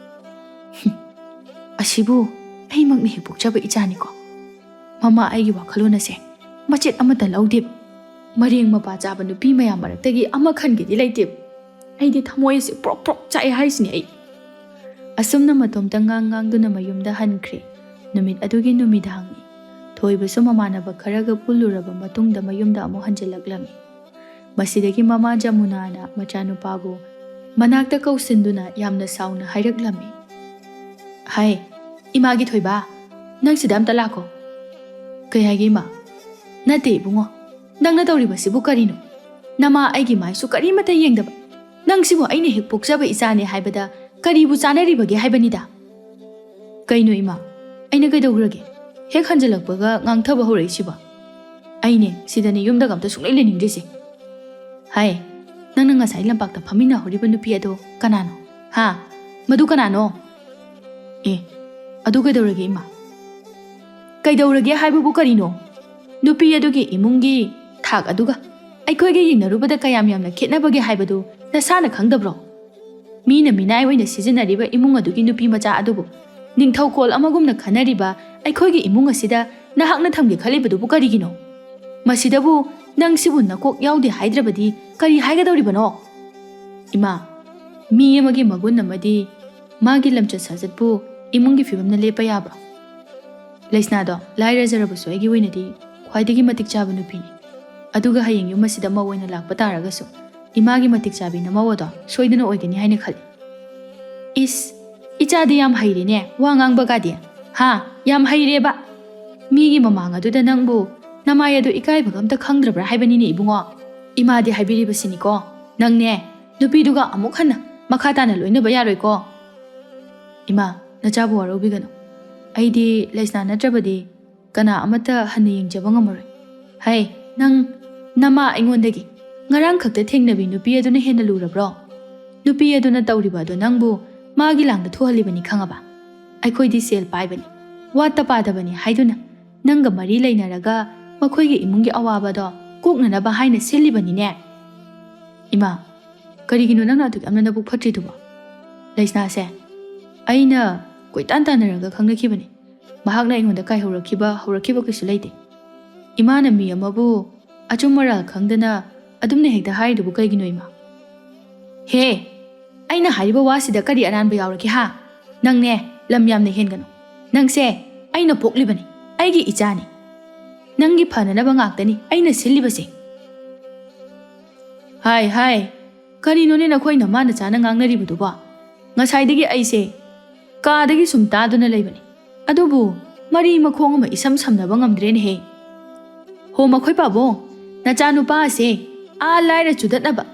ꯍꯨꯝ, ꯑꯁꯤꯕꯨ ꯑꯩꯃꯛꯅ ꯍꯦꯛ ꯄꯣꯛꯆꯕ ꯏꯆꯥꯅꯤꯀꯣ꯫ ꯃꯃꯥ ꯑꯩꯒꯤ ꯋꯥꯈꯜꯂꯣꯟ ꯑꯁꯦ ꯃꯆꯦꯠ ꯑꯃꯠꯇ ꯂꯧꯗꯦ꯫ ꯃꯔꯦꯡ ꯃꯄꯥ ꯆꯥꯕ ꯅꯨꯄꯤ ꯃꯌꯥꯝ ꯃꯔꯛꯇꯒꯤ ꯑꯃ ꯈꯟꯒꯦꯗꯤ ꯂꯩꯇꯦ꯫ ꯑꯩꯗꯤ ꯊꯃꯣꯏ ꯑꯁꯤ ꯄ꯭ꯔꯣꯛ ꯄ꯭ꯔꯣꯛ ꯆꯥꯛꯑꯦ ꯍꯥꯏꯁꯤꯅꯤ ꯑꯩ꯫ ꯑꯁꯨꯝꯅ ꯃꯇꯣꯝꯇ ꯉꯥꯡ ꯉꯥꯡꯗꯨꯅ ꯃꯌꯨꯝꯗ ꯍꯟꯈ꯭ꯔꯦ꯫ ꯅꯨꯃꯤꯠ ꯑꯗꯨꯒꯤ ꯅꯨꯃꯤꯗꯥꯡꯅꯤ꯫ ꯊꯣꯏꯕꯁꯨ ꯃꯃꯥꯟꯅꯕ ꯈꯔꯒ ꯄꯨꯜꯂꯨꯔꯕ ꯃꯇꯨꯡꯗ ꯃꯌꯨꯝꯗ ꯑꯃꯨꯛ ꯍꯟꯖꯤꯜꯂꯛꯂꯝꯃꯤ꯫ ꯃꯁꯤꯗꯒꯤ ꯃꯃꯥ ꯖꯃꯨꯅꯥꯅ ꯃꯆꯥꯅꯨꯄꯥꯕꯨ ꯃꯅꯥꯛꯇ ꯀꯧꯁꯤꯟꯗꯨꯅ ꯌꯥꯝꯅ ꯁꯥꯎꯅ ꯍꯥꯏꯔꯛꯂꯝꯃꯤ꯫ "ꯍꯥꯏ, ꯏꯃꯥꯒꯤ ꯊꯣꯏꯕ, ꯅꯪ ꯁꯤꯗ ꯑꯝꯇ ꯂꯥꯛꯈꯣ꯫" "ꯀꯩ ꯍꯥꯏꯒꯦ, ꯏꯃꯥ?" "ꯅꯠꯇꯦ, ꯏꯕꯨꯡꯉꯣ, ꯅꯪꯅ ꯇꯧꯔꯤꯕꯁꯤꯕꯨ ꯀꯔꯤꯅꯣ? ꯅꯃꯥ ꯑꯩꯒꯤ ꯃꯥꯏꯁꯨ ꯀꯔꯤꯃꯠꯇ ꯌꯦꯡꯗꯕ, ꯅꯪꯁꯤꯕꯨ ꯑꯩꯅ ꯍꯦꯛ ꯄꯣꯛꯆꯕ ꯏꯆꯥꯅꯦ ꯍꯥꯏꯕꯗ ꯀꯔꯤꯕꯨ ꯆꯥꯅꯔꯤꯕꯒꯦ ꯍꯥꯏꯕꯅꯤꯗ?" "ꯀꯩꯅꯣ ꯏꯃꯥ, ꯑꯩꯅ ꯀꯩꯗꯧꯈ꯭ꯔꯒꯦ? ꯍꯦꯛ ꯍꯟꯖꯤꯜꯂꯛꯄꯒ ꯉꯥꯡꯊꯕ ꯍꯧꯔꯛꯏꯁꯤꯕꯣ?" "ꯑꯩꯅꯦ, ꯁꯤꯗꯅꯦ ꯌꯨꯝꯗꯒ ꯑꯝꯇ ꯁꯨꯡꯂꯩ ꯂꯩꯅꯤꯡꯗ꯭ꯔꯤꯁꯦ꯫" "ꯍꯥꯏ, ꯅꯪꯅ ꯉꯁꯥꯏ ꯂꯝꯄꯥꯛꯇ ꯐꯝꯃꯤꯟꯅꯍꯧꯔꯤꯕ ꯅꯨꯄꯤ ꯑꯗꯣ ꯀꯅꯥꯅꯣ? ꯍꯥ? ꯃꯗꯨ ꯀꯅꯥꯅꯣ?" "ꯑꯦ, ꯑꯗꯨ ꯀꯩꯗꯧꯔꯒꯦ ꯏꯃꯥ? ꯀꯩꯗꯧꯔꯒꯦ ꯍꯥꯏꯕꯕꯨ ꯀꯔꯤꯅꯣ? ꯅꯨꯄꯤ ꯑꯗꯨꯒꯤ ꯏꯃꯨꯡꯒꯤ ꯊꯥꯛ ꯑꯗꯨꯒ ꯑꯩꯈꯣꯏꯒ ꯌꯦꯡꯅꯔꯨꯕꯗ ꯀꯌꯥꯝ ꯌꯥꯝꯅ ꯈꯦꯠꯅꯕꯒꯦ ꯍꯥꯏꯕꯗꯨ ꯅꯁꯥꯅ ꯈꯪꯗꯕ꯭ꯔꯣ? ꯃꯤꯅ ꯃꯤꯅꯥꯏ ꯑꯣꯏꯅ ꯁꯤꯖꯤꯟꯅꯔꯤꯕ ꯏꯃꯨꯡ ꯑꯗꯨꯒꯤ ꯅꯨꯄꯤ ꯃꯆꯥ ꯑꯗꯨꯕꯨ ꯅꯤꯡꯊꯧꯀꯣꯜ ꯑꯃꯒꯨꯝꯅ ꯈꯟꯅꯔꯤꯕ ꯑꯩꯈꯣꯏꯒꯤ ꯏꯃꯨꯡ ꯑꯁꯤꯗ ꯅꯍꯥꯛꯅ ꯊꯝꯒꯦ ꯈꯜꯂꯤꯕꯗꯨꯕꯨ ꯀꯔꯤꯒꯤꯅꯣ? ꯃꯁꯤꯗꯕꯨ ꯅꯪꯁꯤꯕꯨ ꯅꯀꯣꯛ ꯌꯥꯎꯗꯦ ꯍꯥꯏꯗ꯭ꯔꯕꯗꯤ ꯀꯔꯤ ꯍꯥꯏꯒꯗꯧꯔꯤꯕꯅꯣ? ꯏꯃꯥ, ꯃꯤ ꯑꯃꯒꯤ ꯃꯒꯨꯟ ꯑꯃꯗꯤ ꯃꯥꯒꯤ ꯂꯝꯆꯠ ꯁꯥꯖꯠꯄꯨ ꯏꯃꯨꯡꯒꯤ ꯐꯤꯕꯝꯅ ꯂꯦꯞꯄ ꯌꯥꯕ꯭ꯔꯣ? ꯂꯩꯁꯅꯥꯗꯣ ꯂꯥꯏꯔꯖꯔꯕꯁꯨ ꯑꯩꯒꯤ ꯑꯣꯏꯅꯗꯤ ꯈ꯭ꯋꯥꯏꯗꯒꯤ ꯃꯇꯤꯛ ꯆꯥꯕ ꯅꯨꯄꯤꯅꯤ꯫ ꯑꯗꯨꯒ ꯍꯌꯦꯡ ꯌꯨꯝ ꯑꯁꯤꯗ ꯃꯧ ꯑꯣꯏꯅ ꯂꯥꯛꯄ ꯇꯥꯔꯒꯁꯨ ꯏꯃꯥꯒꯤ ꯃꯇꯤꯛ ꯆꯥꯕꯤ ꯅꯃꯧ ꯑꯗꯣ ꯁꯣꯏꯗꯅ ꯑꯣꯏꯒꯅꯤ ꯍꯥꯏꯅ ꯈꯜꯂꯤ꯫ ꯏꯁ, ꯏꯆꯥꯗꯤ ꯌꯥꯝ ꯍꯩꯔꯦꯅꯦ, ꯋꯥ ꯉꯥꯡꯕꯒꯗꯤ꯫ ꯍꯥ, ꯌꯥꯝ ꯍꯩꯔꯦꯕ꯫ ꯃꯤꯒꯤ ꯃꯃꯥꯡ ꯑꯗꯨꯗ ꯅꯪꯕꯨ ꯅꯃꯥꯏ ꯑꯗꯨ ꯏꯀꯥꯏꯕꯒ ꯑꯝꯇ ꯈꯪꯗ꯭ꯔꯕ꯭ꯔꯥ ꯍꯥꯏꯕꯅꯤꯅꯦ ꯏꯕꯨꯡꯉꯣ꯫ ꯏꯃꯥꯗꯤ ꯍꯥꯏꯕꯤꯔꯤꯕꯁꯤꯅꯤꯀꯣ, ꯅꯪꯅꯦ ꯅꯨꯄꯤꯗꯨꯒ ꯑꯃꯨꯛ ꯍꯟꯅ ꯃꯈꯥ ꯇꯥꯅ ꯂꯣꯏꯅꯕ ꯌꯥꯔꯣꯏꯀꯣ꯫ ꯏꯃꯥ, ꯅꯆꯥꯕꯨ ꯋꯥꯔꯧꯕꯤꯒꯅꯨ꯫ ꯑꯩꯗꯤ ꯂꯩꯁꯅꯥ ꯅꯠꯇ꯭ꯔꯕꯗꯤ ꯀꯅꯥ ꯑꯃꯠꯇ ꯍꯟꯅ ꯌꯦꯡꯖꯕ ꯉꯝꯃꯔꯣꯏ꯫ ꯍꯩ, ꯅꯪ, ꯅꯃꯥ ꯑꯩꯉꯣꯟꯗꯒꯤ ꯉꯔꯥꯡ ꯈꯛꯇ ꯊꯦꯡꯅꯕꯤ ꯅꯨꯄꯤ ꯑꯗꯨꯅ ꯍꯦꯟꯅ ꯂꯨꯔꯕ꯭ꯔꯣ? ꯅꯨꯄꯤ ꯑꯗꯨꯅ ꯇꯧꯔꯤꯕ ꯑꯗꯣ ꯅꯪꯕꯨ ꯃꯥꯒꯤ ꯂꯥꯡꯗ ꯊꯣꯛꯍꯜꯂꯤꯕꯅꯤ ꯈꯪꯉꯕ? ꯑꯩꯈꯣꯏꯗꯤ ꯁꯦꯜ ꯄꯥꯏꯕꯅꯤ, ꯋꯥꯠꯇ ꯄꯥꯗꯕꯅꯤ ꯍꯥꯏꯗꯨꯅ ꯅꯪꯒ ꯃꯔꯤ ꯂꯩꯅꯔꯒ ꯃꯈꯣꯏꯒꯤ ꯏꯃꯨꯡꯒꯤ ꯑꯋꯥꯕꯗꯣ ꯀꯣꯛꯅꯅꯕ ꯍꯥꯏꯅ ꯁꯤꯜꯂꯤꯕꯅꯤꯅꯦ꯫ ꯏꯃꯥ, ꯀꯔꯤꯒꯤꯅꯣ ꯅꯪꯅ ꯑꯗꯨꯛ ꯌꯥꯝꯅ ꯅꯕꯨꯛ ꯐꯠꯇ꯭ꯔꯤꯗꯨꯕꯣ? ꯂꯩꯁꯅꯥꯁꯦ ꯑꯩꯅ ꯀꯣꯏꯇꯥꯟ ꯇꯥꯟꯅꯔꯒ ꯈꯪꯅꯈꯤꯕꯅꯤ꯫ ꯃꯍꯥꯛꯅ ꯑꯩꯉꯣꯟꯗ ꯀꯥꯏꯍꯧꯔꯛꯈꯤꯕ ꯍꯧꯔꯛꯈꯤꯕ ꯀꯩꯁꯨ ꯂꯩꯇꯦ꯫ ꯏꯃꯥꯅ ꯃꯤ ꯑꯃꯕꯨ ꯑꯆꯨꯝ ꯑꯔꯥꯜ ꯈꯪꯗꯅ ꯑꯗꯨꯝꯅ ꯍꯦꯛꯇ ꯍꯥꯏꯔꯤꯗꯨꯕꯨ ꯀꯩꯒꯤꯅꯣ ꯏꯃꯥ? ꯍꯦ, ꯑꯩꯅ ꯍꯥꯏꯔꯤꯕ ꯋꯥꯁꯤꯗ ꯀꯔꯤ ꯑꯔꯥꯟꯕ ꯌꯥꯎꯔꯒꯦ ꯍꯥ? ꯅꯪꯅꯦ, ꯂꯝ ꯌꯥꯝꯅ ꯍꯦꯟꯒꯅꯨ꯫ ꯅꯪꯁꯦ ꯑꯩꯅ ꯄꯣꯛꯂꯤꯕꯅꯤ, ꯑꯩꯒꯤ ꯏꯆꯥꯅꯤ꯫ ꯅꯪꯒꯤ ꯐꯅꯅꯕ ꯉꯥꯛꯇꯅꯤ ꯑꯩꯅ ꯁꯤꯜꯂꯤꯕꯁꯦ꯫ ꯍꯥꯏ ꯍꯥꯏ, ꯀꯔꯤꯅꯣꯅꯦ ꯅꯈꯣꯏ ꯅꯃꯥ ꯅꯆꯥꯅ ꯉꯥꯡꯅꯔꯤꯕꯗꯨꯕꯣ? ꯉꯁꯥꯏꯗꯒꯤ ꯑꯩꯁꯦ ꯀꯥꯗꯒꯤ ꯁꯨꯝ ꯇꯥꯗꯨꯅ ꯂꯩꯕꯅꯤ, ꯑꯗꯨꯕꯨ ꯃꯔꯤ ꯃꯈꯣꯡ ꯑꯃ ꯏꯁꯝ ꯁꯝꯅꯕ ꯉꯝꯗ꯭ꯔꯦꯅꯦꯍꯦ꯫ ꯍꯣ ꯃꯈꯣꯏ ꯄꯥꯕꯨꯡ, ꯅꯆꯥꯅꯨꯄꯥ ꯑꯁꯦ ꯑꯥ ꯂꯥꯏꯔ ꯆꯨꯗꯠꯅꯕ,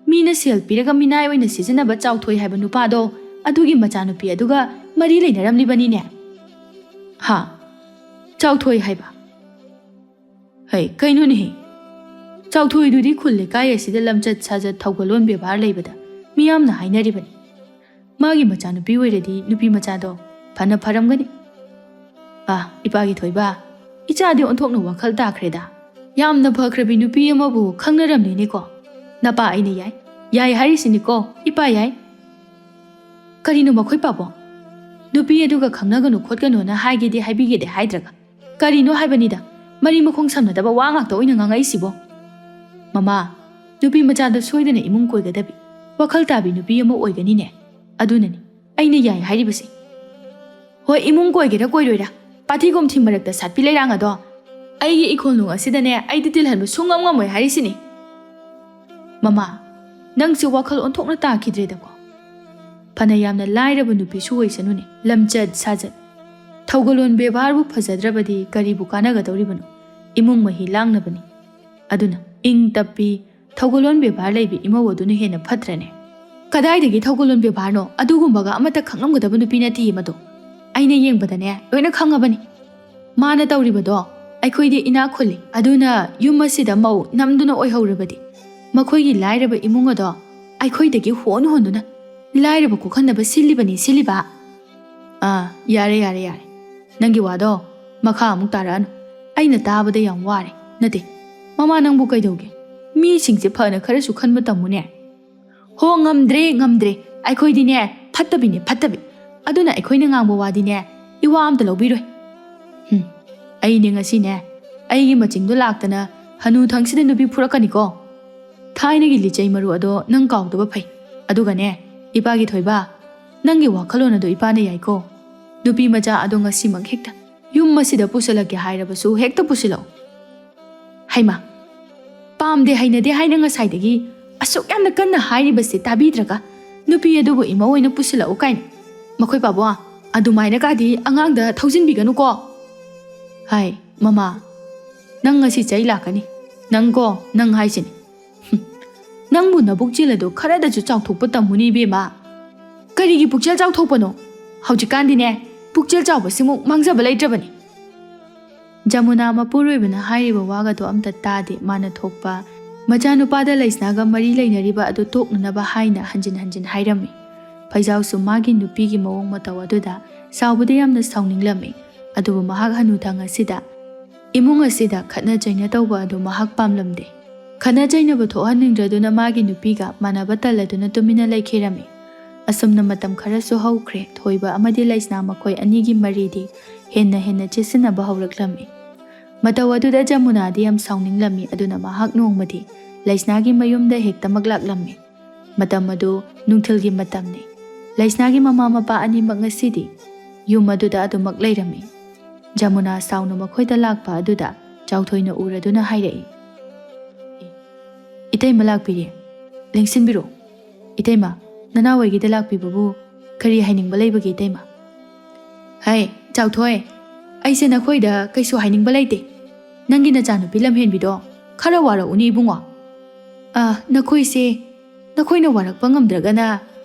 ꯃꯤꯅ ꯁꯦꯜ ꯄꯤꯔꯒ ꯃꯤꯅꯥꯏ ꯑꯣꯏꯅ ꯁꯤꯖꯤꯟꯅꯕ ꯆꯥꯎꯊꯣꯏ ꯍꯥꯏꯕ ꯅꯨꯄꯥꯗꯣ, ꯑꯗꯨꯒꯤ ꯃꯆꯥꯅꯨꯄꯤ ꯑꯗꯨꯒ ꯃꯔꯤ ꯂꯩꯅꯔꯝꯂꯤꯕꯅꯤꯅꯦ꯫ ꯍꯥ? ꯆꯥꯎꯊꯣꯏ ꯍꯥꯏꯕ? ꯍꯩ, ꯀꯩꯅꯣꯅꯦꯍꯦ? ꯆꯥꯎꯊꯣꯏꯗꯨꯗꯤ ꯈꯨꯜ ꯂꯩꯀꯥꯏ ꯑꯁꯤꯗ ꯂꯝꯆꯠ ꯁꯥꯖꯠ ꯊꯧꯒꯜꯂꯣꯟ ꯕꯦꯕꯥꯔ ꯂꯩꯕꯗ ꯃꯤꯌꯥꯝꯅ ꯍꯥꯏꯅꯔꯤꯕꯅꯤ꯫ ꯃꯥꯒꯤ ꯃꯆꯥꯅꯨꯄꯤ ꯑꯣꯏꯔꯗꯤ ꯅꯨꯄꯤ ꯃꯆꯥꯗꯣ ꯐꯅ ꯐꯔꯝꯒꯅꯤ꯫ ꯑꯥ, ꯏꯄꯥꯒꯤ ꯊꯣꯏꯕ, ꯏꯆꯥꯗꯤ ꯑꯣꯟꯊꯣꯛꯅ ꯋꯥꯈꯜ ꯇꯥꯈ꯭ꯔꯦꯗ꯫ ꯌꯥꯝꯅ ꯐꯈ꯭ꯔꯕꯤ ꯅꯨꯄꯤ ꯑꯃꯕꯨ ꯈꯪꯅꯔꯝꯂꯦꯅꯦꯀꯣ꯫ ꯅꯄꯥ ꯑꯩꯅ ꯌꯥꯏ, ꯌꯥꯏ ꯍꯥꯏꯔꯤꯁꯤꯅꯤꯀꯣ, ꯏꯄꯥ ꯌꯥꯏ꯫ ꯀꯔꯤꯅꯣ ꯃꯈꯣꯏ ꯄꯥꯕꯣ? ꯅꯨꯄꯤ ꯑꯗꯨꯒ ꯈꯪꯅꯒꯅꯨ ꯈꯣꯠꯀꯅꯨꯅ ꯍꯥꯏꯒꯦꯗꯤ ꯍꯥꯏꯕꯤꯒꯦꯗꯤ ꯍꯥꯏꯗ꯭ꯔꯒ, ꯀꯔꯤꯅꯣ ꯍꯥꯏꯕꯅꯤꯗ, ꯃꯔꯤ ꯃꯈꯣꯡ ꯁꯝꯅꯗꯕ ꯋꯥ ꯉꯥꯛꯇ ꯑꯣꯏꯅ ꯉꯥꯡꯉꯛꯏꯁꯤꯕꯣ? ꯃꯃꯥ, ꯅꯨꯄꯤ ꯃꯆꯥꯗ ꯁꯣꯏꯗꯅ ꯏꯃꯨꯡ ꯀꯣꯏꯒꯗꯕꯤ, ꯋꯥꯈꯜ ꯇꯥꯕꯤ ꯅꯨꯄꯤ ꯑꯃ ꯑꯣꯏꯒꯅꯤꯅꯦ꯫ ꯑꯗꯨꯅꯅꯤ ꯑꯩꯅ ꯌꯥꯏ ꯍꯥꯏꯔꯤꯕꯁꯦ꯫ ꯍꯣꯏ, ꯏꯃꯨꯡ ꯀꯣꯏꯒꯦꯔꯥ ꯀꯣꯏꯔꯣꯏꯔꯥ, ꯄꯥꯊꯤ ꯀꯣꯝꯊꯤ ꯃꯔꯛꯇ ꯁꯥꯠꯄꯤ ꯂꯩꯔꯥꯡ ꯑꯗꯣ ꯑꯩꯒꯤ ꯏꯈꯣꯜ ꯅꯨꯡ ꯑꯁꯤꯗꯅꯦ ꯑꯩꯗꯤ ꯇꯤꯜꯍꯟꯕ ꯁꯨꯡꯉꯝ ꯉꯝꯃꯣꯏ ꯍꯥꯏꯔꯤꯁꯤꯅꯤ꯫ ꯃꯃꯥ, ꯅꯪꯁꯦ ꯋꯥꯈꯜ ꯑꯣꯟꯊꯣꯛꯅ ꯇꯥꯈꯤꯗ꯭ꯔꯦꯗꯀꯣ꯫ ꯐꯅ ꯌꯥꯝꯅ ꯂꯥꯏꯔꯕ ꯅꯨꯄꯤꯁꯨ ꯑꯣꯏꯁꯅꯨꯅꯦ, ꯂꯝꯆꯠ ꯁꯥꯖꯠ, ꯊꯧꯒꯜꯂꯣꯟ ꯕꯦꯕꯥꯔꯕꯨ ꯐꯖꯗ꯭ꯔꯕꯗꯤ ꯀꯔꯤꯕꯨ ꯀꯥꯟꯅꯒꯗꯧꯔꯤꯕꯅꯣ? ꯏꯃꯨꯡ ꯃꯍꯤ ꯂꯥꯡꯅꯕꯅꯤ꯫ ꯑꯗꯨꯅ ꯏꯪ ꯇꯞꯄꯤ, ꯊꯧꯒꯜꯂꯣꯟ ꯕꯦꯕꯥꯔ ꯂꯩꯕꯤ ꯏꯃꯧ ꯑꯗꯨꯅ ꯍꯦꯟꯅ ꯐꯠꯇ꯭ꯔꯅꯦ? ꯀꯗꯥꯏꯗꯒꯤ ꯊꯧꯒꯜꯂꯣꯟ ꯕꯦꯕꯥꯔꯅꯣ? ꯑꯗꯨꯒꯨꯝꯕꯒ ꯑꯃꯠꯇ ꯈꯪꯂꯝꯒꯗꯕ ꯅꯨꯄꯤ ꯅꯠꯇꯤꯌꯦ ꯃꯗꯣ꯫ ꯑꯩꯅ ꯌꯦꯡꯕꯗꯅꯦ ꯂꯣꯏꯅ ꯈꯪꯉꯕꯅꯤ꯫ ꯃꯥꯅ ꯇꯧꯔꯤꯕꯗꯣ, ꯑꯩꯈꯣꯏꯗꯤ ꯏꯅꯥꯛ ꯈꯨꯜꯂꯤ, ꯑꯗꯨꯅ ꯌꯨꯝ ꯑꯁꯤꯗ ꯃꯧ ꯅꯝꯗꯨꯅ ꯑꯣꯏꯍꯧꯔꯕꯗꯤ ꯃꯈꯣꯏꯒꯤ ꯂꯥꯏꯔꯕ ꯏꯃꯨꯡ ꯑꯗꯣ ꯑꯩꯈꯣꯏꯗꯒꯤ ꯍꯣꯟ ꯍꯣꯟꯗꯨꯅ ꯂꯥꯏꯔꯕ ꯀꯣꯛꯍꯟꯅꯕ ꯁꯤꯜꯂꯤꯕꯅꯤ, ꯁꯤꯜꯂꯤꯕ꯫ ꯑꯥ, ꯌꯥꯔꯦ, ꯌꯥꯔꯦ, ꯌꯥꯔꯦ꯫ ꯅꯪꯒꯤ ꯋꯥꯗꯣ ꯃꯈꯥ ꯑꯃꯨꯛ ꯇꯥꯔꯛꯑꯅꯨ꯫ ꯑꯩꯅ ꯇꯥꯕꯗ ꯌꯥꯝ ꯋꯥꯔꯦ꯫ ꯅꯠꯇꯦ, ꯃꯃꯥ, ꯅꯪꯕꯨ ꯀꯩꯗꯧꯒꯦ? ꯃꯤꯁꯤꯡꯁꯦ ꯐꯅ ꯈꯔꯁꯨ ꯈꯟꯕ ꯇꯝꯃꯨꯅꯦ꯫ ꯍꯣ, ꯉꯝꯗ꯭ꯔꯦ, ꯉꯝꯗ꯭ꯔꯦ꯫ ꯑꯩꯈꯣꯏꯗꯤꯅꯦ ꯐꯠꯇꯕꯤꯅꯦ, ꯐꯠꯇꯕꯤ꯫ ꯑꯗꯨꯅ ꯑꯩꯈꯣꯏꯅ ꯉꯥꯡꯕ ꯋꯥꯗꯤꯅꯦ ꯏꯋꯥ ꯑꯝꯇ ꯂꯧꯕꯤꯔꯣꯏ꯫ ꯍꯨꯝ, ꯑꯩꯅꯦ ꯉꯁꯤꯅꯦ ꯑꯩꯒꯤ ꯃꯆꯤꯡꯗꯣ ꯂꯥꯛꯇꯅ ꯍꯅꯨ ꯊꯪꯁꯤꯗ ꯅꯨꯄꯤ ꯐꯨꯔꯛꯀꯅꯤꯀꯣ꯫ ꯊꯥꯏꯅꯒꯤ ꯂꯤꯆꯩ ꯃꯔꯨ ꯑꯗꯣ ꯅꯪ ꯀꯥꯎꯗꯕ ꯐꯩ꯫ ꯑꯗꯨꯒꯅꯦ, ꯏꯄꯥꯒꯤ ꯊꯣꯏꯕ, ꯅꯪꯒꯤ ꯋꯥꯈꯜꯂꯣꯟ ꯑꯗꯣ ꯏꯄꯥꯅ ꯌꯥꯏꯀꯣ꯫ ꯅꯨꯄꯤ ꯃꯆꯥ ꯑꯗꯣ ꯉꯁꯤꯃꯛ ꯍꯦꯛꯇ ꯌꯨꯝ ꯑꯁꯤꯗ ꯄꯨꯁꯤꯜꯂꯛꯀꯦ ꯍꯥꯏꯔꯕꯁꯨ ꯍꯦꯛꯇ ꯄꯨꯁꯤꯜꯂꯛꯎ꯫ ꯍꯩꯃꯥ, ꯄꯥꯝꯗꯦ, ꯍꯩꯅꯗꯦ ꯍꯥꯏꯅ ꯉꯁꯥꯏꯗꯒꯤ ꯑꯁꯨꯛ ꯌꯥꯝꯅ ꯀꯟꯅ ꯍꯥꯏꯔꯤꯕꯁꯦ ꯇꯥꯕꯤꯗ꯭ꯔꯒ ꯅꯨꯄꯤ ꯑꯗꯨꯕꯨ ꯏꯃꯧ ꯑꯣꯏꯅ ꯄꯨꯁꯤꯜꯂꯛꯎ ꯀꯥꯏꯅ꯫ ꯃꯈꯣꯏ ꯄꯥꯕꯣ, ꯑꯗꯨꯃꯥꯏꯅ ꯀꯥꯗꯤ ꯑꯉꯥꯡꯗ ꯊꯧꯖꯤꯟꯕꯤꯒꯅꯨꯀꯣ꯫ ꯍꯥꯏ, ꯃꯃꯥ, ꯅꯪ ꯉꯁꯤ ꯆꯩ ꯂꯥꯛꯀꯅꯤ꯫ ꯅꯪꯀꯣ, ꯅꯪ ꯍꯥꯏꯁꯤꯅꯤ꯫ ꯍꯨꯝ, ꯅꯪꯕꯨ ꯅꯕꯨꯛꯆꯦꯜ ꯑꯗꯣ ꯈꯔꯗꯁꯨ ꯆꯥꯎꯊꯣꯛꯄ ꯇꯝꯃꯨꯅꯦ ꯏꯕꯦꯝꯃ꯫ ꯀꯔꯤꯒꯤ ꯄꯨꯛꯆꯦꯜ ꯆꯥꯎꯊꯣꯛꯄꯅꯣ? ꯍꯧꯖꯤꯛꯀꯥꯟꯗꯤꯅꯦ, ꯄꯨꯛꯆꯦꯜ ꯆꯥꯎꯕꯁꯤꯃꯨꯛ ꯃꯥꯡꯖꯕ ꯂꯩꯇ꯭ꯔꯕꯅꯤ꯫ ꯖꯃꯨꯅꯥ ꯃꯄꯨꯔꯣꯏꯕꯅ ꯍꯥꯏꯔꯤꯕ ꯋꯥꯒꯗꯣ ꯑꯝꯇ ꯇꯥꯗꯦ꯫ ꯃꯥꯅ ꯊꯣꯛꯄ ꯃꯆꯥꯅꯨꯄꯥꯗ ꯂꯩꯁꯅꯥꯒ ꯃꯔꯤ ꯂꯩꯅꯔꯤꯕ ꯑꯗꯨ ꯇꯣꯛꯅꯅꯕ ꯍꯥꯏꯅ ꯍꯟꯖꯤꯟ ꯍꯟꯖꯤꯟ ꯍꯥꯏꯔꯝꯃꯤ꯫ ꯐꯩꯖꯥꯎꯁꯨ ꯃꯥꯒꯤ ꯅꯨꯄꯤꯒꯤ ꯃꯑꯣꯡ ꯃꯇꯧ ꯑꯗꯨꯗ ꯁꯥꯎꯕꯗ ꯌꯥꯝꯅ ꯁꯥꯎꯅꯤꯡꯂꯝꯃꯤ꯫ ꯑꯗꯨꯕꯨ ꯃꯍꯥꯛ ꯍꯅꯨꯊꯪ ꯑꯁꯤꯗ ꯏꯃꯨꯡ ꯑꯁꯤꯗ ꯈꯠꯅ ꯆꯩꯅ ꯇꯧꯕ ꯑꯗꯨ ꯃꯍꯥꯛ ꯄꯥꯝꯂꯝꯗꯦ꯫ ꯈꯠꯅ ꯆꯩꯅꯕ ꯊꯣꯛꯍꯟꯅꯤꯡꯗ꯭ꯔꯗꯨꯅ ꯃꯥꯒꯤ ꯅꯨꯄꯤꯒ ꯃꯥꯟꯅꯕ ꯇꯜꯂꯗꯨꯅ ꯇꯨꯃꯤꯟꯅ ꯂꯩꯈꯤꯔꯝꯃꯤ꯫ ꯑꯁꯨꯝꯅ ꯃꯇꯝ ꯈꯔꯁꯨ ꯍꯧꯈ꯭ꯔꯦ꯫ ꯊꯣꯏꯕ ꯑꯃꯗꯤ ꯂꯩꯁꯅꯥ ꯃꯈꯣꯏ ꯑꯅꯤꯒꯤ ꯃꯔꯤꯗꯤ ꯍꯦꯟꯅ ꯍꯦꯟꯅ ꯆꯦꯠꯁꯤꯟꯅꯕ ꯍꯧꯔꯛꯂꯝꯃꯤ꯫ ꯃꯇꯧ ꯑꯗꯨꯗ ꯖꯃꯨꯅꯥꯗꯤ ꯌꯥꯝ ꯁꯥꯎꯅꯤꯡꯂꯝꯃꯤ꯫ ꯑꯗꯨꯅ ꯃꯍꯥꯛ ꯅꯣꯡꯃꯗꯤ ꯂꯩꯁꯅꯥꯒꯤ ꯃꯌꯨꯝꯗ ꯍꯦꯛꯇꯃꯛ ꯂꯥꯛꯂꯝꯃꯤ꯫ ꯃꯇꯝ ꯑꯗꯨ ꯅꯨꯡꯊꯤꯜꯒꯤ ꯃꯇꯝꯅꯤ꯫ ꯂꯩꯁꯅꯥꯒꯤ ꯃꯃꯥ ꯃꯄꯥ ꯑꯅꯤꯃꯛ ꯉꯁꯤꯗꯤ ꯌꯨꯝ ꯑꯗꯨꯗ ꯑꯗꯨꯃꯛ ꯂꯩꯔꯝꯃꯤ꯫ ꯖꯃꯨꯅꯥ ꯁꯥꯎꯅ ꯃꯈꯣꯏꯗ ꯂꯥꯛꯄ ꯑꯗꯨꯗ ꯆꯥꯎꯊꯣꯏꯅ ꯎꯔꯗꯨꯅ ꯍꯥꯏꯔꯛꯏ, "ꯏꯇꯩꯃ ꯂꯥꯛꯄꯤꯔꯦ꯫ ꯂꯦꯡꯁꯤꯟꯕꯤꯔꯣ꯫ ꯏꯇꯩꯃ, ꯅꯅꯥꯎ ꯑꯩꯒꯤꯗ ꯂꯥꯛꯄꯤꯕꯕꯨ ꯀꯔꯤ ꯍꯥꯏꯅꯤꯡꯕ ꯂꯩꯕꯒꯦ ꯏꯇꯩꯃ?" "ꯍꯩ, ꯆꯥꯎꯊꯣꯏ, ꯑꯩꯁꯦ ꯅꯈꯣꯏꯗ ꯀꯩꯁꯨ ꯍꯥꯏꯅꯤꯡꯕ ꯂꯩꯇꯦ꯫ ꯅꯪꯒꯤ ꯅꯆꯥꯅꯨꯄꯤ ꯂꯝꯍꯦꯟꯕꯤꯗꯣ ꯈꯔ ꯋꯥꯔꯛꯎꯅꯦ ꯏꯕꯨꯡꯉꯣ꯫ ꯑ, ꯅꯈꯣꯏꯁꯦ, ꯅꯈꯣꯏꯅ ꯋꯥꯔꯛꯄ ꯉꯝꯗ꯭ꯔꯒꯅ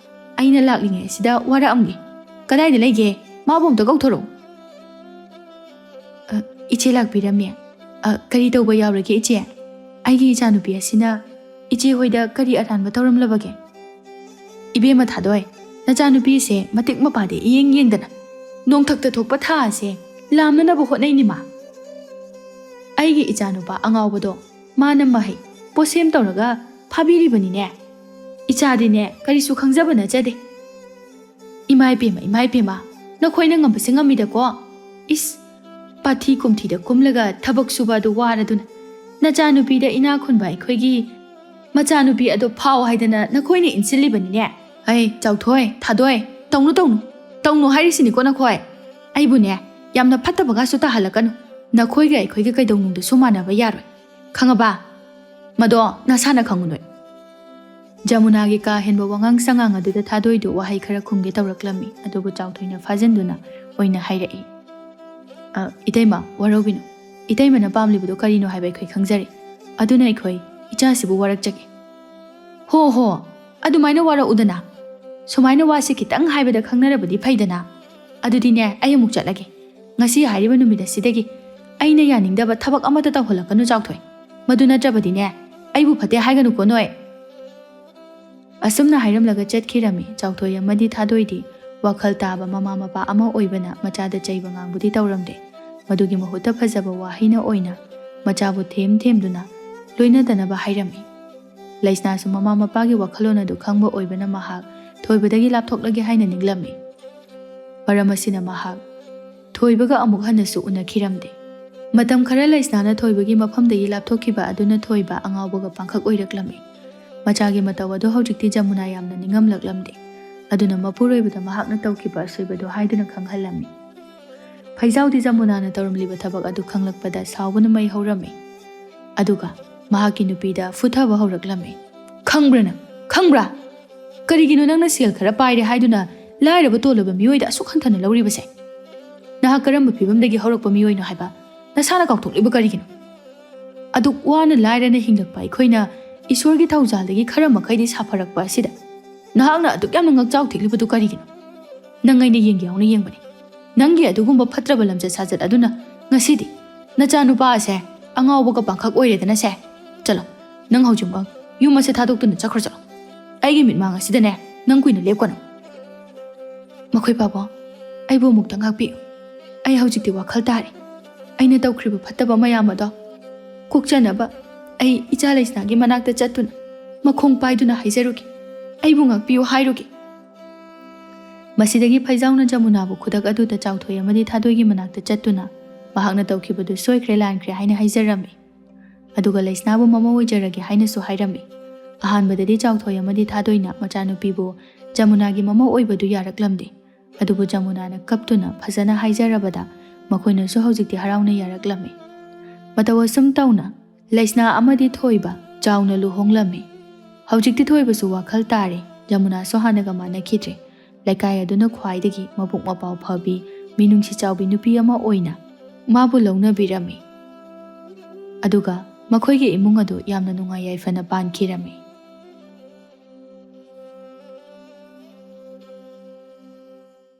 ꯑꯩꯅ ꯂꯥꯛꯂꯤꯉꯩ ꯑꯁꯤꯗ ꯋꯥꯔꯛꯑꯝꯒꯦ꯫ ꯀꯗꯥꯏꯗ ꯂꯩꯒꯦ? ꯃꯥꯕꯨ ꯑꯝꯇ ꯀꯧꯊꯣꯔꯛꯎ꯫" "ꯑ, ꯏꯆꯦ ꯂꯥꯛꯄꯤꯔꯝꯃꯦ꯫ ꯑ, ꯀꯔꯤ ꯇꯧꯕ ꯌꯥꯎꯔꯒꯦ ꯏꯆꯦ? ꯑꯩꯒꯤ ꯏꯆꯥꯅꯨꯄꯤ ꯑꯁꯤꯅ ꯏꯆꯦ ꯍꯣꯏꯗ ꯀꯔꯤ ꯑꯔꯥꯟꯕ ꯇꯧꯔꯝꯂꯕꯒꯦ?" "ꯏꯕꯦꯝꯃ ꯊꯥꯗꯣꯏ, ꯅꯆꯥꯅꯨꯄꯤꯁꯦ ꯃꯇꯤꯛ ꯃꯄꯥꯗꯤ ꯏꯌꯦꯡ ꯌꯦꯡꯗꯅ ꯅꯣꯡꯊꯛꯇ ꯊꯣꯛꯄ ꯊꯥ ꯑꯁꯦ ꯂꯥꯝꯅꯅꯕ ꯍꯣꯠꯅꯩꯅꯤ ꯃꯥ꯫ ꯑꯩꯒꯤ ꯏꯆꯥꯅꯨꯄꯥ ꯑꯉꯥꯎꯕꯗꯣ ꯃꯥꯅ ꯃꯍꯩ ꯄꯣꯠꯁꯦꯝ ꯇꯧꯔꯒ ꯐꯥꯕꯤꯔꯤꯕꯅꯤꯅꯦ꯫ ꯏꯆꯥꯗꯤꯅꯦ ꯀꯔꯤꯁꯨ ꯈꯪꯖꯕ ꯅꯠꯆꯗꯦ꯫" "ꯏꯃꯥ ꯏꯄꯦꯝꯃ, ꯏꯃꯥ ꯏꯄꯦꯝꯃ, ꯅꯈꯣꯏꯅ ꯉꯝꯕꯁꯦ ꯉꯝꯃꯤꯗꯀꯣ꯫ ꯏꯁ, ꯄꯥꯊꯤ ꯀꯨꯝꯊꯤꯗ ꯀꯨꯝꯂꯒ ꯊꯕꯛ ꯁꯨꯕ ꯑꯗꯨ ꯋꯥꯔꯗꯨꯅ ꯅꯆꯥꯅꯨꯄꯤꯗ ꯏꯅꯥꯛ ꯈꯨꯟꯕ ꯑꯩꯈꯣꯏꯒꯤ ꯃꯆꯥꯅꯨꯄꯤ ꯑꯗꯣ ꯐꯥꯎ ꯍꯥꯏꯗꯅ ꯅꯈꯣꯏꯅ ꯏꯟꯁꯤꯜꯂꯤꯕꯅꯤꯅꯦ꯫" "ꯑꯩ ꯆꯥꯎꯊꯣꯏ, ꯊꯥꯗꯣꯏ, ꯇꯧꯅꯨ, ꯇꯧꯅꯨ, ꯇꯧꯅꯨ ꯍꯥꯏꯔꯤꯁꯤꯅꯤꯀꯣ ꯅꯈꯣꯏ꯫ ꯑꯩꯕꯨꯅꯦ ꯌꯥꯝꯅ ꯐꯠꯇꯕꯒꯁꯨ ꯇꯥꯍꯜꯂꯛꯀꯅꯨ꯫ ꯅꯈꯣꯏꯒ ꯑꯩꯈꯣꯏꯒ ꯀꯩꯗꯧꯅꯨꯡꯗꯁꯨ ꯃꯥꯟꯅꯕ ꯌꯥꯔꯣꯏ꯫ ꯈꯪꯉꯕ? ꯃꯗꯣ ꯅꯁꯥꯅ ꯈꯪꯉꯨꯅꯣꯏ꯫" ꯖꯃꯨꯅꯥꯒꯤ ꯀꯥ ꯍꯦꯟꯕ ꯋꯥꯉꯥꯡ ꯁꯉꯥꯡ ꯑꯗꯨꯗ ꯊꯥꯗꯣꯏꯗꯨ ꯋꯥꯍꯩ ꯈꯔ ꯈꯨꯝꯒꯦ ꯇꯧꯔꯛꯂꯝꯃꯤ꯫ ꯑꯗꯨꯕꯨ ꯆꯥꯎꯊꯣꯏꯅ ꯐꯥꯖꯤꯟꯗꯨꯅ ꯑꯣꯏꯅ ꯍꯥꯏꯔꯛꯏ, "ꯑ, ꯏꯇꯩꯃ, ꯋꯥꯔꯧꯕꯤꯅꯨ꯫ ꯏꯇꯩꯃꯅ ꯄꯥꯝꯂꯤꯕꯗꯨ ꯀꯔꯤꯅꯣ ꯍꯥꯏꯕ ꯑꯩꯈꯣꯏ ꯈꯪꯖꯔꯦ꯫ ꯑꯗꯨꯅ ꯑꯩꯈꯣꯏ ꯏꯆꯥꯁꯤꯕꯨ ꯋꯥꯔꯛꯆꯒꯦ꯫" "ꯍꯣ ꯍꯣ, ꯑꯗꯨꯃꯥꯏꯅ ꯋꯥꯔꯛꯎꯗꯅ꯫ ꯁꯨꯃꯥꯏꯅ ꯋꯥꯁꯤ ꯈꯤꯇꯪ ꯍꯥꯏꯕꯗ ꯈꯪꯅꯔꯕꯗꯤ ꯐꯩꯗꯅ꯫ ꯑꯗꯨꯗꯤꯅꯦ, ꯑꯩ ꯑꯃꯨꯛ ꯆꯠꯂꯒꯦ꯫ ꯉꯁꯤ ꯍꯥꯏꯔꯤꯕ ꯅꯨꯃꯤꯠ ꯑꯁꯤꯗꯒꯤ ꯑꯩꯅ ꯌꯥꯅꯤꯡꯗꯕ ꯊꯕꯛ ꯑꯃꯠꯇ ꯇꯧꯍꯜꯂꯛꯀꯅꯨ ꯆꯥꯎꯊꯣꯏ꯫ ꯃꯗꯨ ꯅꯠꯇ꯭ꯔꯕꯗꯤꯅꯦ, ꯑꯩꯕꯨ ꯐꯠꯇꯦ ꯍꯥꯏꯒꯅꯨꯀꯣ ꯅꯣꯏ꯫" ꯑꯁꯨꯝꯅ ꯍꯥꯏꯔꯝꯂꯒ ꯆꯠꯈꯤꯔꯝꯃꯤ꯫ ꯆꯥꯎꯊꯣꯏ ꯑꯃꯗꯤ ꯊꯥꯗꯣꯏꯗꯤ ꯋꯥꯈꯜ ꯇꯥꯕ ꯃꯃꯥ ꯃꯄꯥ ꯑꯃ ꯑꯣꯏꯕꯅ ꯃꯆꯥꯗ ꯆꯩꯕ ꯉꯥꯡꯕꯗꯤ ꯇꯧꯔꯝꯗꯦ꯫ ꯃꯗꯨꯒꯤ ꯃꯍꯨꯠꯇ ꯐꯖꯕ ꯋꯥꯍꯩꯅ ꯑꯣꯏꯅ ꯃꯆꯥꯕꯨ ꯊꯦꯝ ꯊꯦꯝꯗꯨꯅ ꯂꯣꯏꯅꯗꯅꯕ ꯍꯥꯏꯔꯝꯃꯤ꯫ ꯂꯩꯁꯅꯥꯁꯨ ꯃꯃꯥ ꯃꯄꯥꯒꯤ ꯋꯥꯈꯜꯂꯣꯟ ꯑꯗꯨ ꯈꯪꯕ ꯑꯣꯏꯕꯅ ꯃꯍꯥꯛ ꯊꯣꯏꯕꯗꯒꯤ ꯂꯥꯞꯊꯣꯛꯂꯒꯦ ꯍꯥꯏꯅ ꯅꯤꯡꯂꯝꯃꯤ꯫ ꯃꯔꯝ ꯑꯁꯤꯅ ꯃꯍꯥꯛ ꯊꯣꯏꯕꯒ ꯑꯃꯨꯛ ꯍꯟꯅꯁꯨ ꯎꯅꯈꯤꯔꯝꯗꯦ꯫ ꯃꯇꯝ ꯈꯔ ꯂꯩꯁꯅꯥꯅ ꯊꯣꯏꯕꯒꯤ ꯃꯐꯝꯗꯒꯤ ꯂꯥꯞꯊꯣꯛꯈꯤꯕ ꯑꯗꯨꯅ ꯊꯣꯏꯕ ꯑꯉꯥꯎꯕꯒ ꯄꯥꯡꯈꯛ ꯑꯣꯏꯔꯛꯂꯝꯃꯤ꯫ ꯃꯆꯥꯒꯤ ꯃꯇꯧ ꯑꯗꯨ ꯍꯧꯖꯤꯛꯇꯤ ꯖꯃꯨꯅꯥ ꯌꯥꯝꯅ ꯅꯤꯡꯉꯝꯂꯛꯂꯝꯗꯦ꯫ ꯑꯗꯨꯅ ꯃꯄꯨꯔꯣꯏꯕꯗ ꯃꯍꯥꯛꯅ ꯇꯧꯈꯤꯕ ꯑꯁꯣꯏꯕꯗꯨ ꯍꯥꯏꯗꯨꯅ ꯈꯪꯍꯜꯂꯝꯃꯤ꯫ ꯐꯩꯖꯥꯎꯗꯤ ꯖꯃꯨꯅꯥꯅ ꯇꯧꯔꯝꯂꯤꯕ ꯊꯕꯛ ꯑꯗꯨ ꯈꯪꯂꯛꯄꯗ ꯁꯥꯎꯕꯅ ꯃꯩ ꯍꯧꯔꯝꯃꯤ꯫ ꯑꯗꯨꯒ ꯃꯍꯥꯛꯀꯤ ꯅꯨꯄꯤꯗ ꯐꯨꯊꯕ ꯍꯧꯔꯛꯂꯝꯃꯤ꯫ "ꯈꯪꯕ꯭ꯔꯥ ꯅꯪ? ꯈꯪꯕ꯭ꯔꯥ? ꯀꯔꯤꯒꯤꯅꯣ ꯅꯪꯅ ꯁꯦꯜ ꯈꯔ ꯄꯥꯏꯔꯦ ꯍꯥꯏꯗꯨꯅ ꯂꯥꯏꯔꯕ ꯇꯣꯜꯂꯕ ꯃꯤꯑꯣꯏꯗ ꯑꯁꯨꯛ ꯍꯟꯊꯅ ꯂꯧꯔꯤꯕꯁꯦ? ꯅꯍꯥꯛ ꯀꯔꯝꯕ ꯐꯤꯕꯝꯗꯒꯤ ꯍꯧꯔꯛꯄ ꯃꯤꯑꯣꯏꯅꯣ ꯍꯥꯏꯕ ꯅꯁꯥꯅ ꯀꯥꯎꯊꯣꯛꯂꯤꯕ ꯀꯔꯤꯒꯤꯅꯣ? ꯑꯗꯨꯛ ꯋꯥꯅ ꯂꯥꯏꯔꯅ ꯍꯤꯡꯂꯛꯄ ꯑꯩꯈꯣꯏꯅ ꯏꯁꯣꯔꯒꯤ ꯊꯧꯖꯥꯜꯗꯒꯤ ꯈꯔ ꯃꯈꯩꯗꯤ ꯁꯥꯐꯔꯛꯄ ꯑꯁꯤꯗ ꯅꯍꯥꯛꯅ ꯑꯗꯨꯛ ꯌꯥꯝꯅ ꯉꯛꯆꯥꯎ ꯊꯦꯛꯂꯤꯕꯗꯨ ꯀꯔꯤꯒꯤꯅꯣ? ꯅꯪ ꯑꯩꯅ ꯌꯦꯡꯒꯦ ꯌꯥꯎꯅ ꯌꯦꯡꯕꯅꯤ꯫ ꯅꯪꯒꯤ ꯑꯗꯨꯒꯨꯝꯕ ꯐꯠꯇ꯭ꯔꯕ ꯂꯝꯆꯠ ꯁꯥꯖꯠ ꯑꯗꯨꯅ ꯉꯁꯤꯗꯤ ꯅꯆꯥꯅꯨꯄꯥ ꯑꯁꯦ ꯑꯉꯥꯎꯕꯒ ꯄꯥꯡꯈꯛ ꯑꯣꯏꯔꯦꯗꯅ ꯁꯦ꯫ ꯆꯠꯂꯣ, ꯅꯪ ꯍꯧꯖꯤꯛꯃꯛ ꯌꯨꯝ ꯑꯁꯦ ꯊꯥꯗꯣꯛꯇꯨꯅ ꯆꯠꯈ꯭ꯔꯣ ꯆꯠꯂꯣ꯫ ꯑꯩꯒꯤ ꯃꯤꯠꯃꯥꯡ ꯑꯁꯤꯗꯅꯦ ꯅꯪ ꯀꯨꯏꯅ ꯂꯦꯞꯀꯅꯨ꯫ ꯃꯈꯣꯏ ꯄꯥꯕꯨꯡ, ꯑꯩꯕꯨ ꯑꯃꯨꯛꯇ ꯉꯥꯛꯄꯤꯌꯨ꯫ ꯑꯩ ꯍꯧꯖꯤꯛꯇꯤ ꯋꯥꯈꯜ ꯇꯥꯔꯦ꯫ ꯑꯩꯅ ꯇꯧꯈ꯭ꯔꯤꯕ ꯐꯠꯇꯕ ꯃꯌꯥꯝ ꯑꯗꯣ ꯀꯣꯛꯆꯅꯕ ꯑꯩ ꯏꯆꯥ ꯂꯩꯁꯅꯥꯒꯤ ꯃꯅꯥꯛꯇ ꯆꯠꯇꯨꯅ ꯃꯈꯣꯡ ꯄꯥꯏꯗꯨꯅ ꯍꯥꯏꯖꯔꯨꯒꯦ꯫ ꯑꯩꯕꯨ ꯉꯥꯛꯄꯤꯌꯨ ꯍꯥꯏꯔꯨꯒꯦ꯫ ꯃꯁꯤꯗꯒꯤ ꯐꯩꯖꯥꯎꯅ ꯖꯃꯨꯅꯥꯕꯨ ꯈꯨꯗꯛ ꯑꯗꯨꯗ ꯆꯥꯎꯊꯣꯏ ꯑꯃꯗꯤ ꯊꯥꯗꯣꯏꯒꯤ ꯃꯅꯥꯛꯇ ꯆꯠꯇꯨꯅ ꯃꯍꯥꯛꯅ ꯇꯧꯈꯤꯕꯗꯨ ꯁꯣꯏꯈ꯭ꯔꯦ ꯂꯥꯟꯈ꯭ꯔꯦ ꯍꯥꯏꯅ ꯍꯥꯏꯖꯔꯝꯃꯤ꯫ ꯑꯗꯨꯒ ꯂꯩꯁꯅꯥꯕꯨ ꯃꯃꯧ ꯑꯣꯏꯖꯔꯒꯦ ꯍꯥꯏꯅꯁꯨ ꯍꯥꯏꯔꯝꯃꯤ꯫ ꯑꯍꯥꯟꯕꯗꯗꯤ ꯆꯥꯎꯊꯣꯏ ꯑꯃꯗꯤ ꯊꯥꯗꯣꯏꯅ ꯃꯆꯥꯅꯨꯄꯤꯕꯨ ꯖꯃꯨꯅꯥꯒꯤ ꯃꯃꯧ ꯑꯣꯏꯕꯗꯨ ꯌꯥꯔꯛꯂꯝꯗꯦ꯫ ꯑꯗꯨꯕꯨ ꯖꯃꯨꯅꯥꯅ ꯀꯞꯇꯨꯅ ꯐꯖꯅ ꯍꯥꯏꯖꯔꯕꯗ ꯃꯈꯣꯏꯅꯁꯨ ꯍꯧꯖꯤꯛꯇꯤ ꯍꯔꯥꯎꯅ ꯌꯥꯔꯛꯂꯝꯃꯤ꯫ ꯃꯇꯧ ꯑꯁꯨꯝ ꯇꯧꯅ ꯂꯩꯁꯅꯥ ꯑꯃꯗꯤ ꯊꯣꯏꯕ ꯆꯥꯎꯅ ꯂꯨꯍꯣꯡꯂꯝꯃꯤ꯫ ꯍꯧꯖꯤꯛꯇꯤ ꯊꯣꯏꯕꯁꯨ ꯋꯥꯈꯜ ꯇꯥꯔꯦ꯫ ꯖꯃꯨꯅꯥꯁꯨ ꯍꯥꯟꯅꯒ ꯃꯥꯟꯅꯈꯤꯗ꯭ꯔꯦ꯫ ꯂꯩꯀꯥꯏ ꯑꯗꯨꯅ ꯈ꯭ꯋꯥꯏꯗꯒꯤ ꯃꯕꯨꯛ ꯃꯄꯥꯎ ꯐꯕꯤ, ꯃꯤꯅꯨꯡꯁꯤ ꯆꯥꯎꯕꯤ ꯅꯨꯄꯤ ꯑꯃ ꯑꯣꯏꯅ ꯃꯥꯕꯨ ꯂꯧꯅꯕꯤꯔꯝꯃꯤ꯫ ꯑꯗꯨꯒ ꯃꯈꯣꯏꯒꯤ ꯏꯃꯨꯡ ꯑꯗꯨ ꯌꯥꯝꯅ ꯅꯨꯡꯉꯥꯏ ꯌꯥꯏꯐꯅ ꯄꯥꯟꯈꯤꯔꯝꯃꯤ꯫